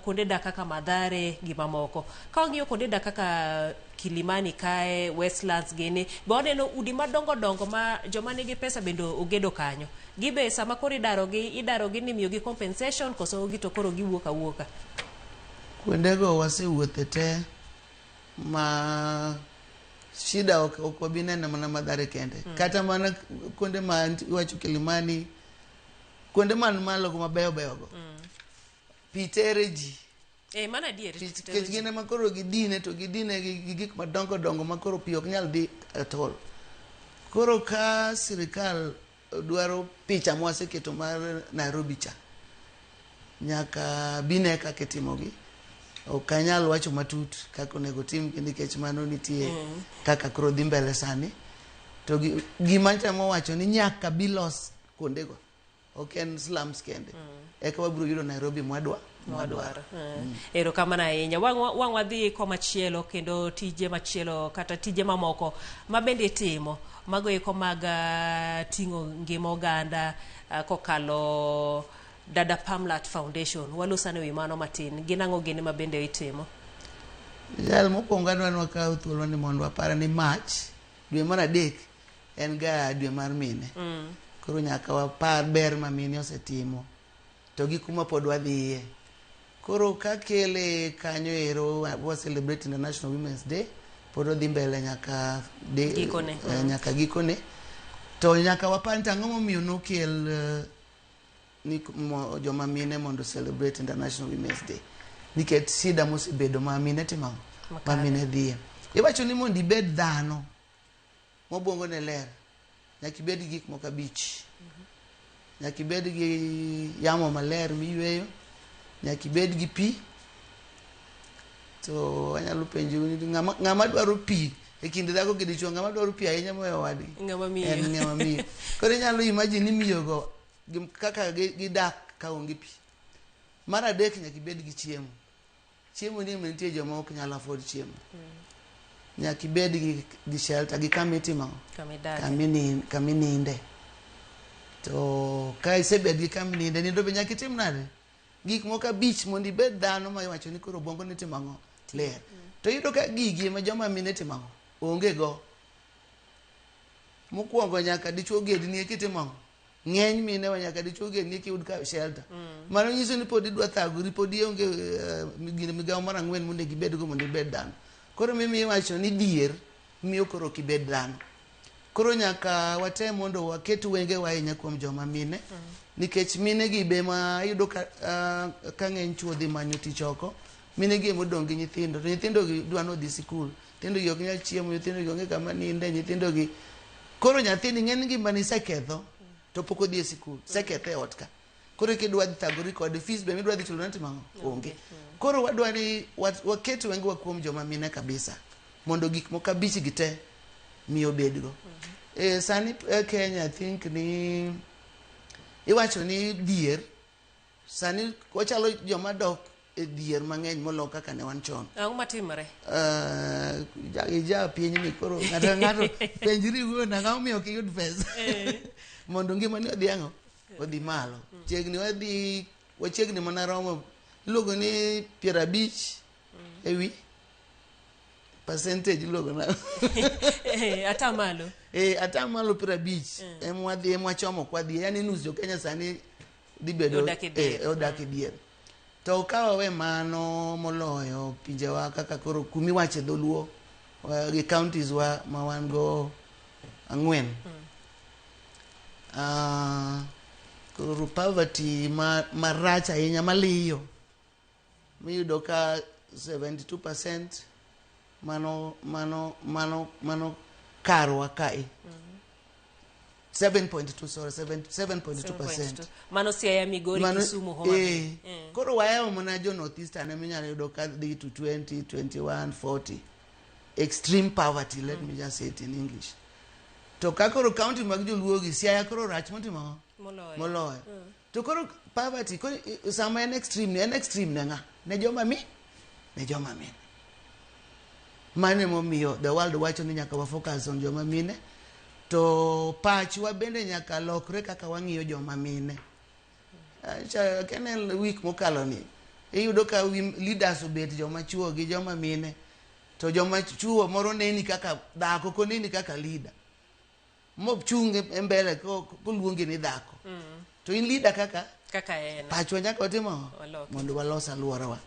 kuonde dak kaka Mathare gi mamoko. Ka wang'iyo kuonde dak kaka Kilimani kae, Westlands gini, be waneno udi madongo dongo ma joma nigi pesa bende ogedo kanyo. Gibe sama koro idarogi, idarogi ni imiyogi compensation koso gi to koro giwuok awuoka? Kuondego wasewuothe te ma shida ok wabi neno mana Mathare kende. Kata mana kuonde ma iwacho Kilimani, kuonde man malo go mabeyo beyo go. Pi tere ji. Mano adier. Nikech gin ema koro gidine to gidine gi gik madongo dongo ma koro pi ok nyal dhi at all. Koro ka sirikal dwaro picha mwaseketo mar Nairobi cha, nyaka bine kaka itimogi. Ok anyal wacho matut kaka onego timgi nikech mano nitie kaka koro dhi mbele sani. To gima atemo wacho ni nyaka bi los kuondego. Ok en slums kende. Eka wabiro yudo Nairobi mwadwa. Mwadwaro. Erokamano ahinya. Wang' wadhi komachielo kendo tije machielo kata tije mamoko ma bende itimo. Mago eko mag ting'o ngima oganda kokalo Dada Pamlat Foundation. Walosane wi mano matin. Gin ang'o gini ma bende itimo? Jal mokwongo adwa ni wakaw thuolo ni mondo wapar ni March, dwe mar 3 en ga dwe mar mine. Koro nyaka wapar ber ma mine osetimo to gi kuma pod wadhiye. Koro kakele kanyo ero wa celebrate International Women's Day, pod odhi mbele nyaka gikone. Nyaka gikone. To nyaka wapar ni ang'o momiyo nokel ni joma mine mondo celebrate International Women's Day. Nikech shida mosebedo ma mine timo ang'o? Ma mine dhiye. Iwacho ni mondo ibed dhano mobwongo ne ler, nyaka ibed gi gik moko 5. Nyaka ibed gi yamo maler miyweyo, nyaka ibed gi pi. To anyalo penjo ni ng'ama dwaro pi e kind dhako gi dichuo, ng'ama dwaro pi ahinya mohewo wadgi? Ng'ama miyo. En ng'ama miyo. Koro inyalo imagine ni miyogo kaka gidak ka onge pi. Mar 3 nyaka ibed gi chiemo. Chiemo ni nitie joma ok nyal afford chiemo. Nyaka ibed gi shelter, gi kama itimo kama ininde. To ka isebet gi kama ininde, nindo be nyaka itim nade? Gik moko 5 mondo ibed dhano ma iwacho ni koro obwongo ni timo ang'o? Ler. To iyudo ka gigi ema joma mine timo ang'o? Onge go. Mokwongo nyaka dichuo gedni eka itimo ang'o? Ng'eny mine wa nyaka dichuo gedni eka iyud ka shelter. Mano nyiso ni pod idwa thagori, pod ionge migawo mar 4 monego ibedgo mondo ibed dhano. Koro mimiyo iwacho ni dhier miyo koro ok ibed dhano. Koro nyaka watem mondo waket wengewa ahinya kuom joma mine. Nikech mine gi be ma iyudo ka ng'eny chuo dhi manyo tich oko, mine gi emodong' gi nyithindo. To nyithindo gi dwa ni odhi sikul. Nyithindo gi ok nyal chiemo, nyithindo gi onge kama ninde, nyithindo gi. Koro nyathini ng'eny ngimane iseketho to pok odhi e sikul, isekethe e ot ka. Koro kidwa dhi thagori kode, fees be midwa dhi chulo ne timo ang'o? Onge. Koro wadwa ni waket wengewa kuom joma mine kabisa mondo gik moko 5 gi te miyo bedgo. Sani Kenya I think ni iwacho ni dhier sani wachalo joma dok e dhier mang'eny moloyo kaka ne wan chon. Ang'o matimore? Ija piny ni koro ng'ato ka ng'ato penjri wuon ang'o momiyo ok iyud pesa mondo ngimani odhi ang'o? Odhi malo. Chiegni wadhi wachiegni mana romo iluongo ni 50 ewi percentage iluongo na atamalo. Atamalo 50 ema wadhi ema wachomo kwadhi, yani nus jo Kenya sani dhi bedo odak e dier. To ka wawe mano moloyo pinjewa kaka koro kumiwache dholuo gi counties wa ma wan go 4. Koro poverty marach ahinya maliyo miyudo ka 72% mano karwa kae. 7.2 sorry 7.2%. Mano Siaya, Migori, Kisumu, Homa Bay. Koro wayawo mana jo North Eastern ema inyalo yudo ka dhi to 20, 21, 40. Extreme poverty, let me just say it in English. To ka koro county mag joluo gi Siaya koro rach motimo ang'o? Moloyo. To koro poverty koro sama en extreme ni en extreme ne ng'a? Ne joma mi? Ne joma mine. Mano emomiyo the world wacho ni nyaka wa focus on joma mine. To pachwa bende nyaka lokre kaka wang'iyo joma mine. Kene week mokalo ni iyudo ka leaders obet joma chuo gi joma mine, to joma chuo moro neni kaka dhako, koneni kaka leader mochung' e mbele koluongi ni dhako. To in leader kaka kaka en. Pachwa nyaka watim ang'o? Waloki. Mondo walos alworawa.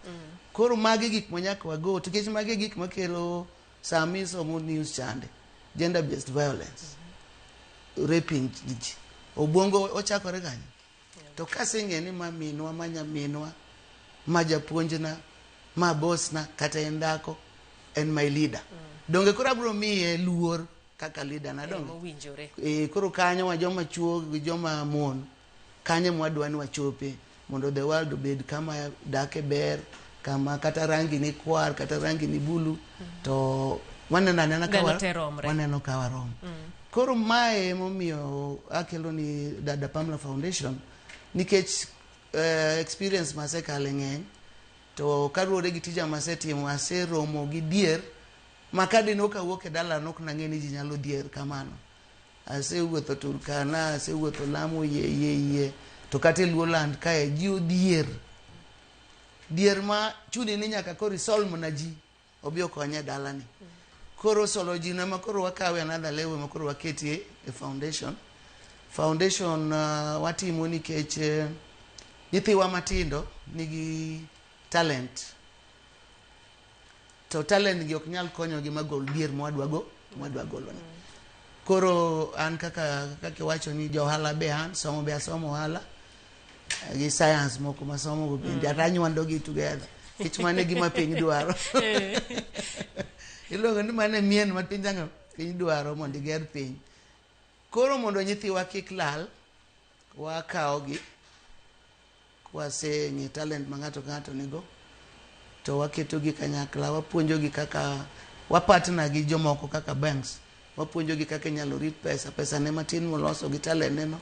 Koro magi gik ma nyaka wago, to nikech magi e gik makelo sami somo news chande gender based violence, raping ji, obwongo ochakore kanyo. To kaseng'e ni ma minwa, ma nyaminwa, ma japuonjna, ma bosna, kata en dhako, en my leader, donge koro abiro miye luor kaka leader na, donge? Mowinjore. E, koro kanyo wa joma chuo gi joma mon, kanyo mwadwa ni wachope mondo the world obed kama dake ber, kama kata rangi ni kwar kata rangi ni bulu, to waneno anena ka Dhano te romre. Waneno ka warom. Koro mae emomiyo akelo ni Dada Pamela Foundation, nikech experience masekale ng'eny, to kaluwore gi tija masetimo, aseromo gi dhier ma kadine ok awuok e dala nok nang'e ni ji nyalo dhier kamano. Asewuotho Turkana, asewuotho Lamu, yie yie yie, to kata e Luoland kae ji odhier, dhier ma chuni ni nyaka koro isol mana ji obi okonye e dalani. Koro solo ji no ema koro wakawe another level ma koro waketie e foundation. Watimo nikech nyithiwa matindo nigi talent, to talent gi ok nyal konyogi magol dhier mwadwa go mwadwa goloni. Koro an kaka iwacho ni jo ohala be, an somo be asomo ohala gi science moko masomo go bende. Ata anywando gi together nikech mano e gima piny dwaro. Iluongo ni mano e mien ma piny ang'o piny dwaro mondo iger piny. Koro mondo nyithiwa kik lal, wakawogi kwaseng'e talent ma ng'ato ka ng'ato nigo, to waketogi kanyakla, wapuonjogi kaka wapartner gi jomoko kaka banks, wapuonjogi kaka inyalo rit pesa, pesa ne matin moloso gi talent ne no,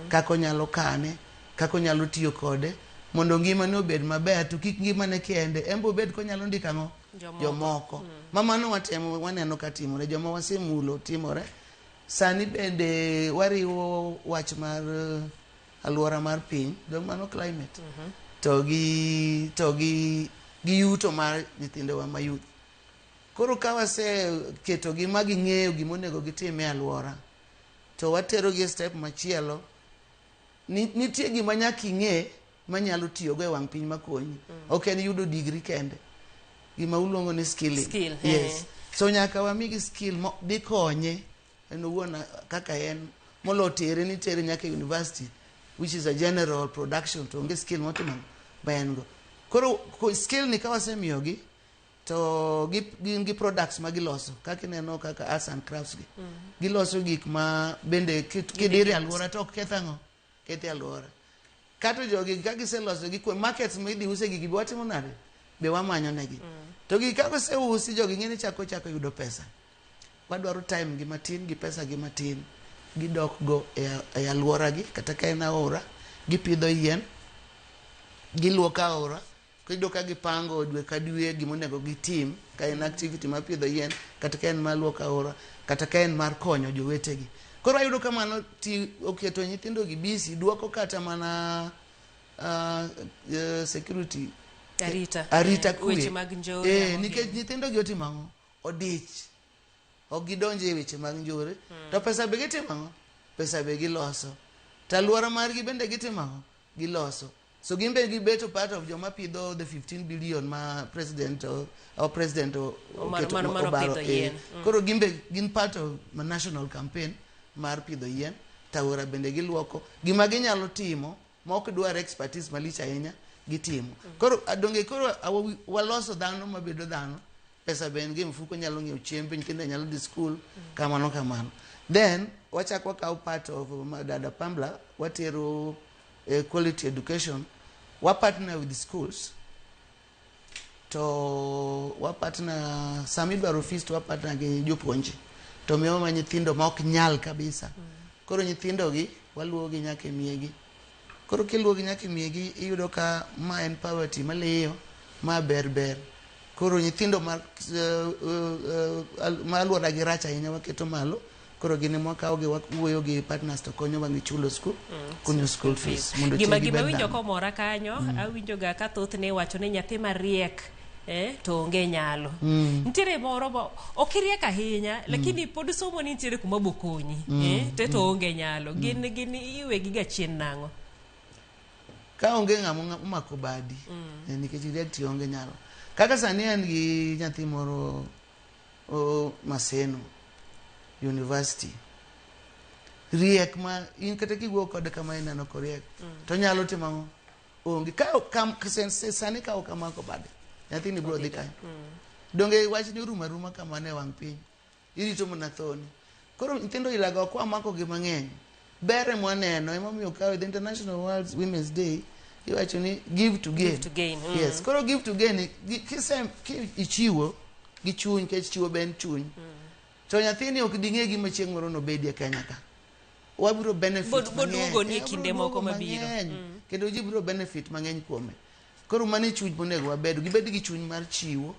kaka onyalo kane, kaka onyalo tiyo kode mondo ngimane obed maber, to kik ngimane kende en be obed konyalo ndiko ang'o. Jomoko. Jomoko ma mano watemo waneno ka timore, joma wasemulo timore sani bende wariwo wach mar alwora mar piny, dong mano climate, to gi yuto mar nyithindowa ma youth. Koro ka waseketogi ma ging'eyo gimonego gitim e alwora, to waterogi e step machielo. Nitie gima nyaka ing'e manyalo tiyogo e wang' piny makonyi. Ok en yudo degree kende, gima uluongo ni skilling. Skill, yes. So nyaka wamigi skill mo dhi konye en owuon kaka en molo tere ni tere nyaka e university, which is a general production, to onge skill motimo ma en go. Koro skill ni ka wasemiyogi to gin gi products ma giloso, kaka ineno kaka arts and crafts gi, giloso gik ma bende kidire alwora to ok keth ang'o, keth alwora. Kato jogi ka giseloso gi markets ma idhi use gigi, be watimo nade? Be wamanyo negi. To gigi ka oseusi, jogi ng'e ni chako yudo pesa. Wadwaro time gi matin gi pesa gi matin, gidok go e alwora gi, kata ka en aora, gipidho yien, giluoko aora. Iyudo ka gipango dwe ka dwe gimonego gitim, ka en activity mar pidho yien, kata ka en mar luoko aora, kata ka en mar konyo jowetegi. Koro ayudo ka mano ti oketo nyithindo gi busy, duoko kata mana security. Arita. Arita kwe. Weche mag njore. Eh, nikech nyithindo gi otimo ang'o? Odich, ok gidonjo e weche mag njore. To pesa be gitimo ang'o? Pesa be giloso. To alwora margi bende gitimo ang'o? Giloso. So gin be gibeto part of joma pidho the 15 billion ma president our president oketo Mar obaro, pidho eh. yien. Koro gin be gin part of ma national campaign mar pidho yien. Taora bende giluoko. Gima ginyalo timo ma ok dwar expertise malich ahinya, gitimo. Koro donge koro waloso dhano mabedo dhano, pesa be en gi e mfuko, nyalo ng'iewo chiembe nyithindo, nyalo dhi school, kamano kamano. Then wachak wakawo part of Dada Pambla, watero quality education. Wa partner with schools, to wa partner sama idwaro fees, to wa partner gi jopuonje, to miyo ma nyithindo ma ok nyal kabisa. Koro nyithindo gi waluwo gi nyaka e miegi. Koro kiluwo gi nyaka e miegi, iyudo ka ma en poverty maliyo ma ber ber. Koro nyithindo ma ma alwora gi rach ahinya, waketo malo. Koro gin ema wakawo gi wawuoyo gi partners to konyowa gi chulo school, kunyo school fees mondo Gima chieng' gima gibed winjo dhano. komora kanyo, awinjo ga ka thothne iwacho ni nyathi mariek to onge nyalo. Nitiere moro ma ok iriek ahinya, lakini pod somo ni nitiere kuma bokonyi, te to onge nyalo. Gin gin iwegi ga chien nang'o? Ka onge ng'ama omako badi, nikech iriek to ionge nyalo. Kaka sani an gi nyathi moro o Maseno University. Riek ma in kata kiwuoyo kode kama ineno koriek. To nyalo timo ang'o? Onge. Ka sani ka ok amako bade, nyathini biro dhi kanye? Donge wachni orumo aruma kamano e wang' piny. Irito mana thoni. Koro nyithindo ilago ok wamako gi mang'eny. Ber ema waneno emomiyo kawe the International World Women's Day iwacho ni give to gain. Give to gain. Yes, koro give to gain kise ki ichiwo gi chuny nikech chiwo be en chuny. To nyathini ok ding'e gima chieng' moro nobedie Kenya ka. Wabiro benefit mang'eny. Boduogo ni e kinde Wabiro moko duogo mabiro. mang'eny. Kendo ji biro benefit mang'eny kuome. Koro mano e chuny monego wabed. Gibed gi chuny mar chiwo.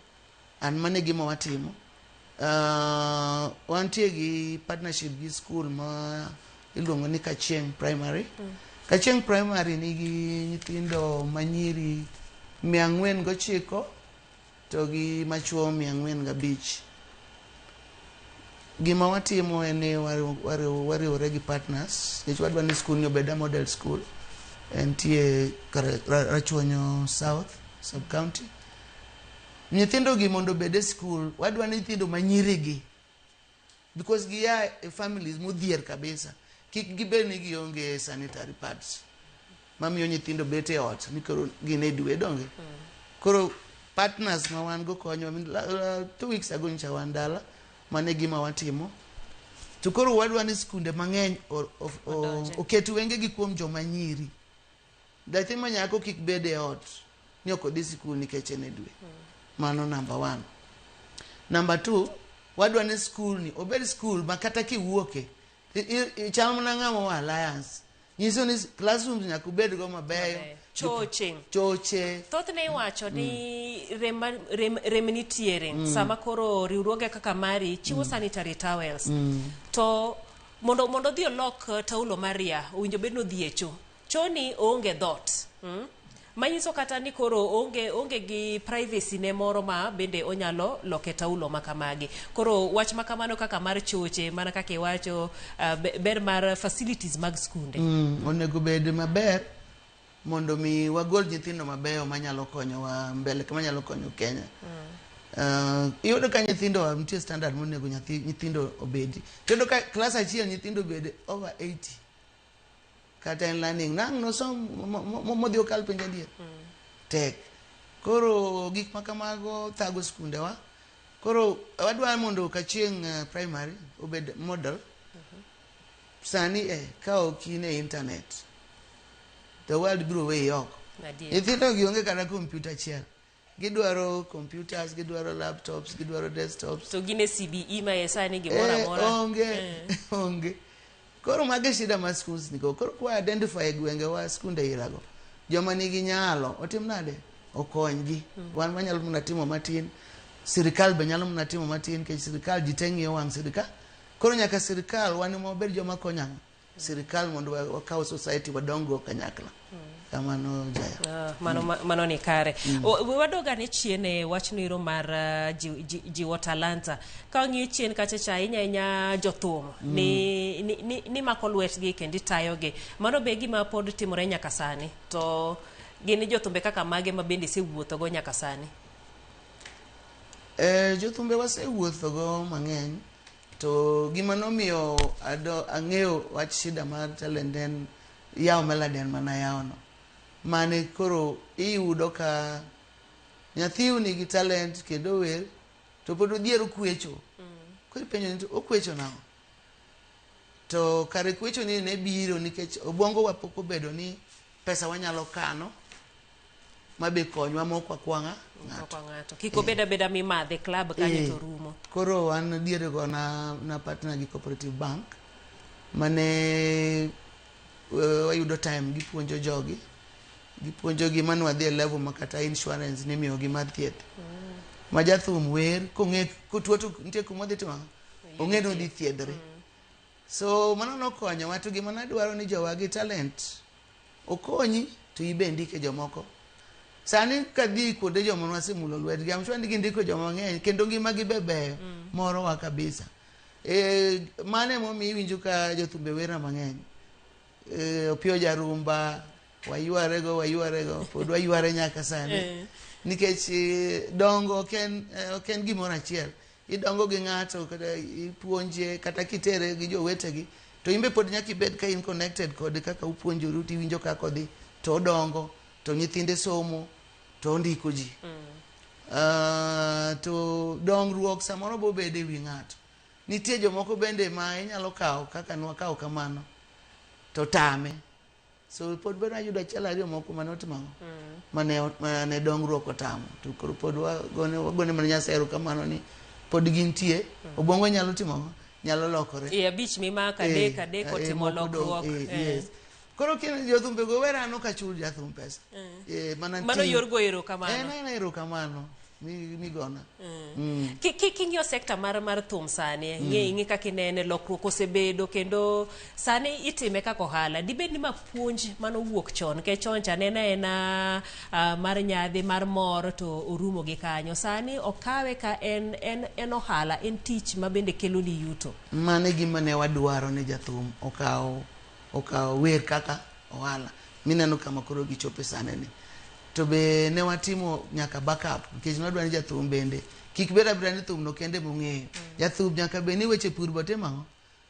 An mano e gima watimo. Wantie gi partnership gi school ma iluongo ni Kachieng Primary. Kachieng Primary nigi nyithindo manyiri 409 to gi machuo 405. Gima watimo en ni wariwore gi partners nikech wadwa ni school ni obed a model school. Entie Rachuonyo South sub county. Nyithindo gi mondo obed e school, wadwa ni nyithindo manyiri gi because gia e families modhier kabisa. Kik gibed ni gionge sanitary pads mamiyo nyithindo bet e ot ni koro gin e dwe donge. Koro partners ma wan go konyo 2 weeks ago nyocha wan dala mano e gima watimo. To koro wadwa ni skunde mang'eny oket wengegi kuom joma nyiri. Nyathi ma nyako kik bed e ot ni ok odhi sikul nikech en e dwe. Mano number 1. Number 2, wadwa ni skul ni obed skul ma kata kiwuoke chal mana ng'ama oa Alliance. Nyiso ni classrooms nyaka ubed go mabeyo. Choche. Choche. Thothne iwacho ni rem nitiere sama koro riwruoge kaka mari chiwo sanitary towels. To mondo odhi olok taulo maria, owinjo bed ni odhi e cho. Choni oonge dhoot. Manyiso kata ni koro onge gi privacy ne moro ma bende onyalo loke taulo makamagi. Koro wach makamano kaka mar choche, mana kaka iwacho, ber mar facilities mag skunde. Onego bed maber mondo mi wagol nyithindo mabeyo manyalo konyowa mbele, manyalo konyo Kenya. Iyudo ka nyithindo nitie standard monego nyithindo obedi. Iyudo ka klas achiel nyithindo obed over 80. Kata en learning nang' nosom modhi okal penj adier. Tek. Koro gik ma kamago thago skundewa. Koro wadwa mondo Kachieng' Primary obed model. Sani ka ok in e internet, the world biro weyi oko. Nyithindo gi onge kata computer achiel. Gidwaro computers, gidwaro laptops, gidwaro desktops. To gin e CBE ma e sani gimoro amora. Onge. Koro mago e shida ma schools nigo. Koro kwa identify gwengewa skunde irago. Joma nigi nyalo otim nade? Okonygi. Wan wanyalo mana timo matin. Sirikal be nyalo mana timo matin nikech sirikal ji te ng'iyo wang' sirikal. Koro nyaka sirikal wan ema wabed joma konyo ang'o? Sirikal mondo wakaw society wadong go kanyakla. Kamano Jaya. Mano ni kare. Wadog ane chien e wach noero mar jiwo talanta. Ka wang'iyo chien kacha cha ahinya ahinya jothum ni mako lwetgi kendo itayogi. Mano be gima pod timore nyaka sani. To gin jothumbe kaka mage ma bende isewuothogo nyaka sani? Jothumbe wasewuothogo mang'eny. To gima nomiyo ang'eyo wach shida mar talent en yawo Meladen mana yawono. Mane koro iyudo ka nyathiu nigi talent kendo wer to pod odhier okwecho. Koro ipenjo ni to okwecho nang'o? To kare kwecho ni ne biro nikech obwongo wa pok obedo ni pesa wanyalo kano mabe konywa mok wakwa ng'ato. Kik obed abeda mimadhe club kanyo to rumo. Koro wan diere go na partner gi Cooperative Bank mane wayudo time gipuonjo jogi. Gipuonjogi mane wadhi e level ma kata insurance nimiyogi mar thieth. Ma jathum wer kong'e kotuo to nitie kuma odhi timo ang'o? Ong'e ni odhi thiedhre. So mano nokonyowa to gima nadwaro ni jowa gi talent okonyi to ibe ndike jomoko. Sani kadhi kuonde joma nwasemulo lwetgi, I'm sure ni gindiko joma ng'eny kendo ngimagi be beyo morowa kabisa. Mano emomiyo iwinjo ka jothumbe werna mang'eny. Opiyo Jarumba, waywarego waywarego, pod wayware nyaka sani. Nikech dongo ok en gimoro achiel. Idongo gi ng'ato kata ipuonje kata kitere gi jowetegi to in be pod nyaka ibed ka in connected kode kaka upuonjoru tiwinjo kaka odhi to odongo to nyithinde somo to ondiko ji. To dongruok samoro bobedo e wi ng'ato. Nitie jomoko bende ma inyalo kawo kaka nwakawo kamano to tame. So pod bende ayudo achiel ariyo moko mane otimo ang'o? Mane dongruok otamo. To koro pod wagone mana Nyasaye erokamano ni pod gintie. Obwongo nyalo timo ang'o? Nyalo lokore. E abich mimako adek adek otimo lokruok. Yes. Koro jothumbe go wer an ok achul jathum pesa. Mano yor go erokamano. En erokamano migona. King'iyo sekta mar thum sani, ng'i kaka inene lokruok osebedo kendo sani itime kaka ohala. Dibed ni ma puonj manowuok chon, nikech chon cha nene en mar nyadhi mar mor to orumo gi kanyo. Sani okawe ka en ohala, en tich ma bende kelo ni yuto. Mano e gima ne wadwaro ni jathum okaw wer kaka ohala. Mineno kama koro gichope sani ni. To be ne watimo nyaka backup nikech nwadwa ni jathum bende kik bed abeda ni thum no kende mong'eyo. Jathum nyaka bed ni weche pur be otimo ang'o?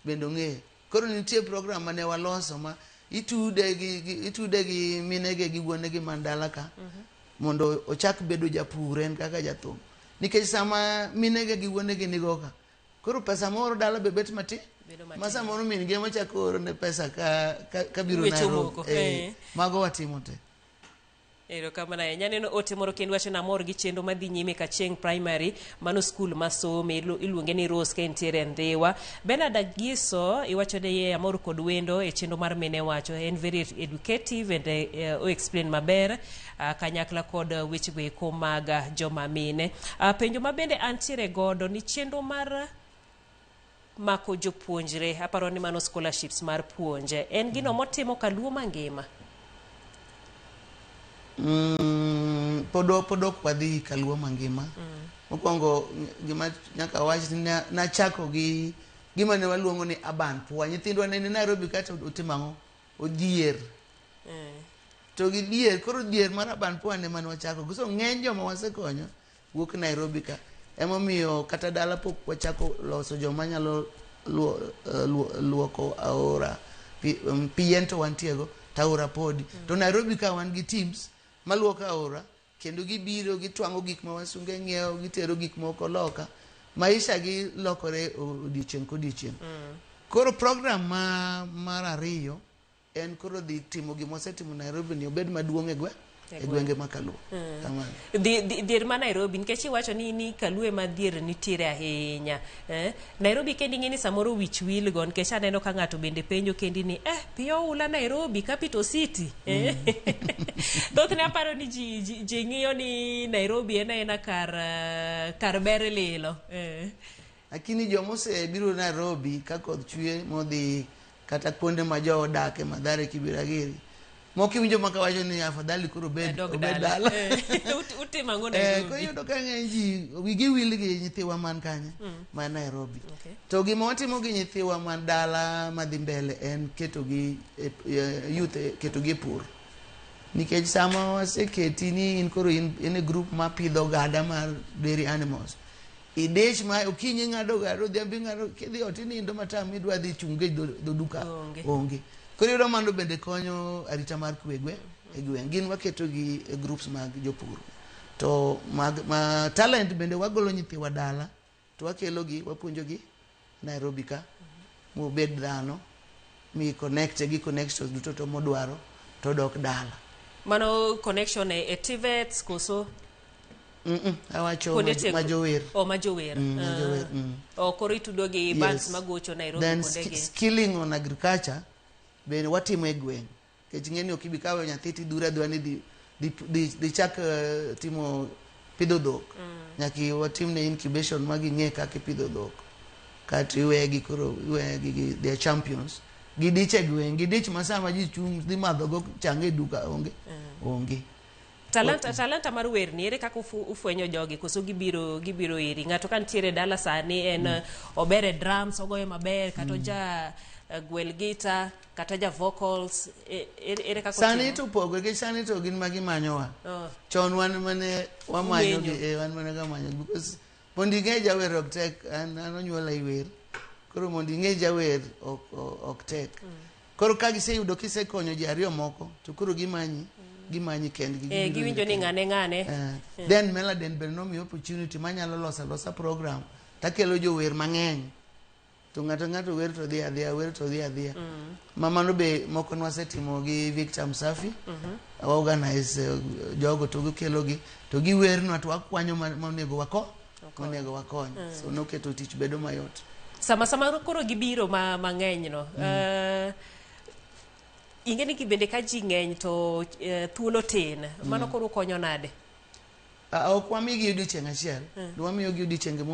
Bende ong'eyo. Koro nitie program mane waloso ma itude gi minege gi wuonegi man dala ka mondo ochak bedo japur en kaka jathum. Nikech sama minege gi wuonegi nigo ka, koro pesa moro dala be bet matin. Ma samoro min gi ema chako oro ne pesa ka biro Nairobi. Mago watimo te. Erokamano ahinya. Aneno ote moro kendo wacho ni amor gi chenro madhi nyime Kacheng Primary, mano skul masome iluonge ni Rose ka entiere Ndhiwa. Bernard Agiso iwacho ni amor kod wendo e chenro mar Mine Wacho, en very educative and o explain maber kanyakla kod weche go eko mag joma mine. Penjo ma bende antiere godo ni chenro mar mako jopuonjre, aparo ni mano scholarships mar puonje, en gino motimo kaluo mangima? Pod ok wadhi kaluo mangima. Mokwongo gima nyaka wach ni nachako gi gima ne waluongo ni urban poor. Nyithindwa ne ni Nairobi kata otimo ang'o? Odhier. To gidhier, koro dhier mar urban poor ne mane wachako. So ng'eny joma wasekonyo wuok Nairobi ka. Emomiyo kata dala pok wachako loso joma nyalo luoko aora. Pi en to wantiego, to aora podi. To Nairobi ka wan gi teams maluoko aora, kendo gibiro gitwang'o gik ma wasunge ng'iewo, gitero gik moko loka. Maisha gi lokore odiochieng' kodiochieng'. Koro program mar ariyo en koro dhi timo gima wasetimo Nairobi ni obed maduong' e gwenge ma Kaluo. Dhier ma Nairobi, nikech iwacho ni Kaluo ema dhier nitiere ahinya. Nairobi kendi ing'e ni samoro wich wil go, nikech aneno ka ng'ato bende penjo kendi ni piyo oula Nairobi, Capital City. Thothne aparo ni ji ng'iyo ni Nairobi en aena kar ber lilo. Lakini joma osebiro Nairobi ka koth chwe modhi kata kuonde ma jo odake Mathare Kibera giri, moko iwinjo maka wacho ni afadhali koro obed dala. Utimo ang'o Nairobi? Koro iyudo ka ng'eny ji wigi wil gi nyithiwa man kanye? Man Nairobi. To gima watimo gi nyithiwa man dala madhi mbele en keto gi youth, keto gi e pur. Nikech sama waseketi ni in koro in e group ma pidho oganda mar dairy animals, idich ma okinyi ing'ado oganda, odhiambo ing'ado, kidhi ot inindo matam idwa dhi chung' e dho duka onge. Koro iyudo mano bende konyo arita mar kwe e gweng'. Gin waketo gi e groups mag jopur. To ma talent bende wagolo nyithiwa dala to wakelo gi wapuonjo gi Nairobi ka mobed dhano mi connect gi connections duto to modwaro to dok dala. Mano connection e TVETs koso? Awacho majower. Majower. Majower. Koro itudo gi bands magocho Nairobi Then kuondegi. skilling on agriculture bende watimo e gweng'. Nikech ing'e ni ok ibi kawo nyathi tidhuro adhura ni dhi chak timo pidho dhok. Nyaka watimne incubation ma ging'e kaka ipidho dhok. Kato iwegi koro iwegi gi they are champions. Gidich e gweng', gidich ma sama ji chung' dhi madho go chang e duka onge. Onge. Talanta mar wer ni ere kaka ufwenyo jogi koso gibiro iri? Ng'ato ka nitiere dala sani en ober e drums, ogoyo maber, kata oja gwel gita, kata ja vocals, ere kaka Sani to pogore nikech sani to gin ma gimanyowa. Chon wan mane wamanyo gi, wan mane wamanyo because mondo ing'e jawer ok tek, an onyuola i wer. Koro mondo ing'e jawer ok tek. Koro ka giseyudo kisekonyo ji ariyo moko, to koro gimanyi kendgi. Giwinjo ni ng'ane. Then Meladen bende nomiyo opportunity manyalo loso alosa program takelo jower mang'eny. To ng'ato wer to dhi adhiya, wer to dhi adhiya. Ma mano be moko nwasetimo gi Victor Msafi. Organize jogo to gikelogi to giwernwa to wakwanyo monego wakony. So noketo tich bedo mayot. Sama koro gibiro mang'eny no. Ing'e ni bende ka ji ng'eny to thuolo tin. Mano koro konyo nade? Ok wamigi odiochieng' achiel. Wamiyogi odiochienge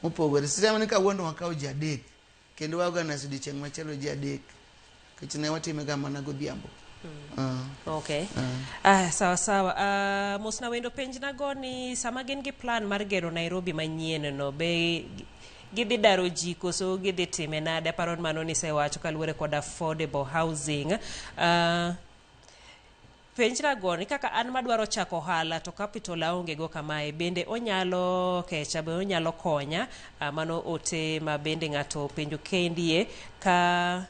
mopogore. Seche ni kawuono wakawo ji adek kendo wa organize odiochieng' machielo ji adek. Nikech ne watime ga mana godhiambo. Okay. Sawa sawa. Mosna wendo penjna go ni sama gin gi plan mar gero Nairobi manyien no be gidhi daro ji koso gidhi time nade? Aparo ni mano nisewacho kaluwore kod affordable housing. Penjna go ni kaka an madwaro chako ohala to capital aonge go kamae, bende onyalo kecha, be onyalo konya? Mano ote ma bende ng'ato penjo kendie ka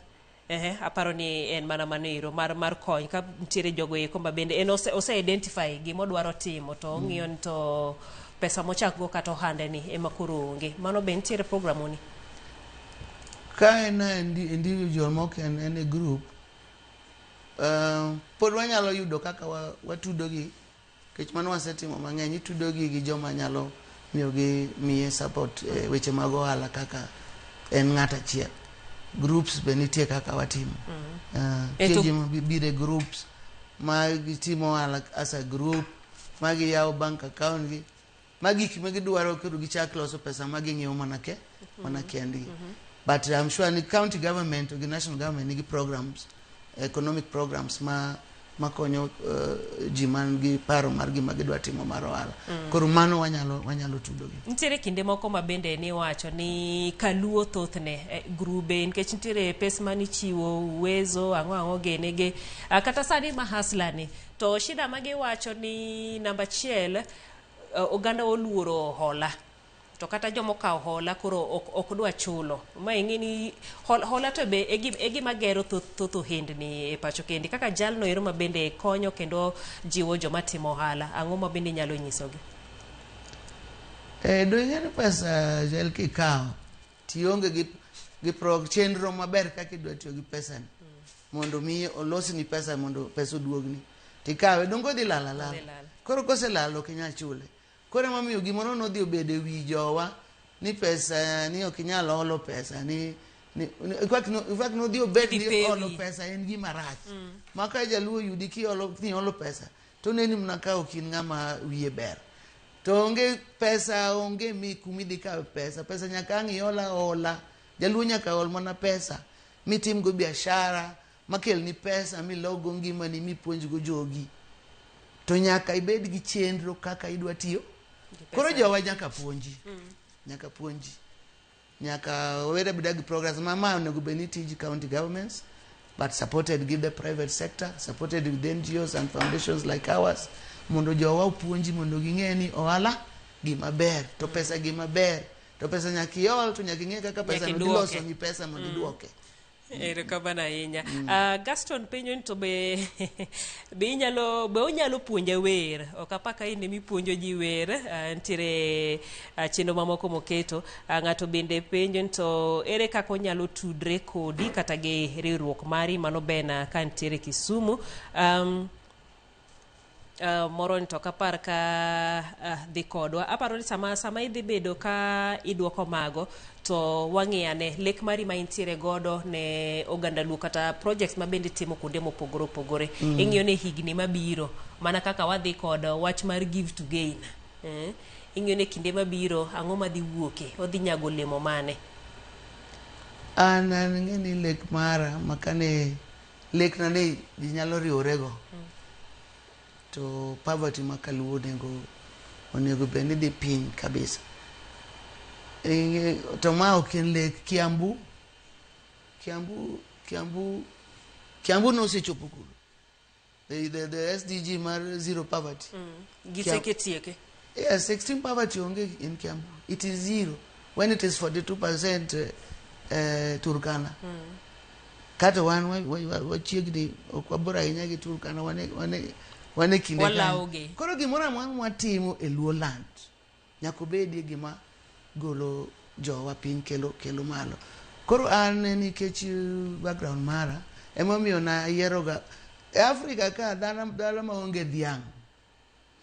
aparo ni en mana mano ero mar kony ka nitiere jogo eko ma bende en ose identify gima odwaro timo to ong'iyo ni to pesa mochak go kata ohande ni ema koro onge. Mano be nitiere program ni? Ka en individual mok en e group, pod wanyalo yudo kaka watudogi, nikech mano wasetimo mang'eny, itudogi gi joma nyalo miyogi miye support weche mag ohala kaka en ng'at achiel. Groups be nitie kaka watimo. Nitie ji mabiro e groups ma gitimo ohala as a group, ma giyawo bank account gi, ma gik ma gidwaro koro gichak loso pesa ma ging'iewo mana kendgi. But I'm sure ni county government gi national government nigi programs, economic programs ma makonyo ji man gi paro mar gima gidwa timo mar ohala. Koro mano wanyalo tudogi. Nitiere kinde moko ma bende niwacho ni kaluo thothne grube nikech nitiere pes manichiwo uwezo ang'o genege kata sani ma hasla ni to shida magiwacho ni namba 1 oganda oluoro hola. To kata jomokawo hola koro ok dwa chulo. Ma ing'e ni hola to be e gima gero thoth ohendni e pacho kendi. Kaka jalno ero ma bende konyo kendo jiwo joma timo ohala, ang'o ma bende nyalo nyisogi? Do ing'e ni pesa jel kikawo tionge gi chenro maber kaka idwa tiyo gi pesani mondo mi olosni pesa mondo pesa oduogni tikawe dongo dhi lal alala. Koro koselal ok inyal chule. Koro emomiyo gimoro nodhi obedo e wi jowa ni pesa ni ok inyal holo pesa ni in fact nodhi obed ni holo pesa en gima rach. Ma ka jaluo oyudi kiholo pesa to oneni mana ka ok in ng'ama wiye ber. To onge pesa, onge mi kumidhi kawe pesa. Pesa nyaka ang' ihol ahola. Jaluo nyaka hol mana pesa mitimgo biashara makelni pesa milogo ngimani mipuonjgo jogi. To nyaka ibed gi chenro kaka idwa tiyo. Koro jowa nyaka puonji. Nyaka puonji. Nyaka wabed abeda gi progress. Ma onego bed ni tij county governments, but supported gi the private sector, supported with NGOs and foundations like ours, mondo jowa opuonji mondo ging'e ni ohala gima ber, to pesa gima ber, to pesa nyaka iol, to nyaka ing'e kaka pesa no diloso ni pesa mondo iduoke. Erokamano ahinya. Gaston penjo ni to be onyalo puonja wer? Ok apaka in emipuonjo ji wer, nitiere chenro mamoko moketo. Ng'ato bende penjo ni to ere kaka onyalo tudre kodi kata gi riwruok mari, mano bena ka nitiere Kisumu. Moro ni to ok apar ka dhi kodwa. Aparo ni sama idhi bedo ka iduoko mago to wang'iyane lek mari ma intiere godo ne oganda Luo kata projects ma bende timo kuonde mopogore opogore. Ing'iyo ne higni mabiro mana kaka wadhi kod wach mar give to gain. Ing'iyo ne kinde mabiro ang'o madhi wuoke, odhi nyago olemo mane? An ang'e ni lek mara makane lekna ni ji nyalo riworego to poverty ma kaluo onego bed ni dhi piny kabisa. To ma ok en lek Kiambu nosechopo kuro. The SDG mar zero poverty. Giseketieke. Yes, extreme poverty onge in Kiambu. It is zero. When it is 42% Turkana. Kata wan wachiegni ok wabor ahinya gi Turkana, wane kinde kanyo. Koro gimoro amora mwatimo e Luo land nyaka obedie gima golo jowa piny kelo malo. Koro an nikech background mara emomiyo nayieroga e Afrika ka dala maonge dhiang',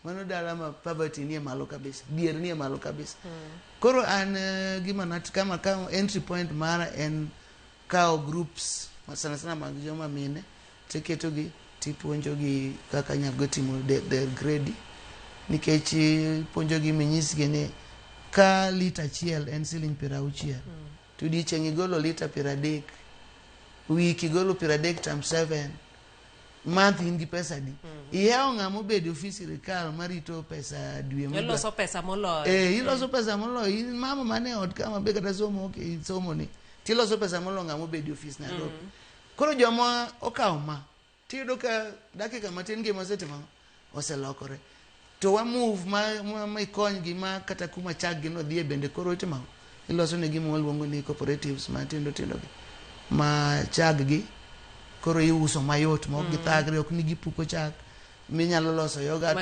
mano dala ma poverty nie malo kabisa, dhier nie malo kabisa. Koro an gima kama entry point mara en kawo groups sana sana mag joma mine tiketogi tipuonjogi kaka nyalo timo their grade, nikech puonjogi minyisgi ni ka lita achiel en siling 60, to odiochieng' igolo lita 30, wik igolo 30 times 7, month in gi pesa di. Ihewo ng'ama obedo e ofis sirikal marito pesa dwe Iloso pesa moloyo. Iloso pesa moloyo. In mama mane ot kama be kata somo ok somo ni tiloso pesa moloyo ng'ama obedo e ofis Nairobi. Koro joma okawo ma tiyudo ka dakika matin gima osetimo oselokore. To wa move ma ikonygi ma kata kuma chak gi no dhie bende koro itimo iloso ne gima waluongo ni cooperatives matindo tindo gi ma chag gi koro iuso mayot ma ok githagre, ok ni gipuko chak minyalo loso yogurt.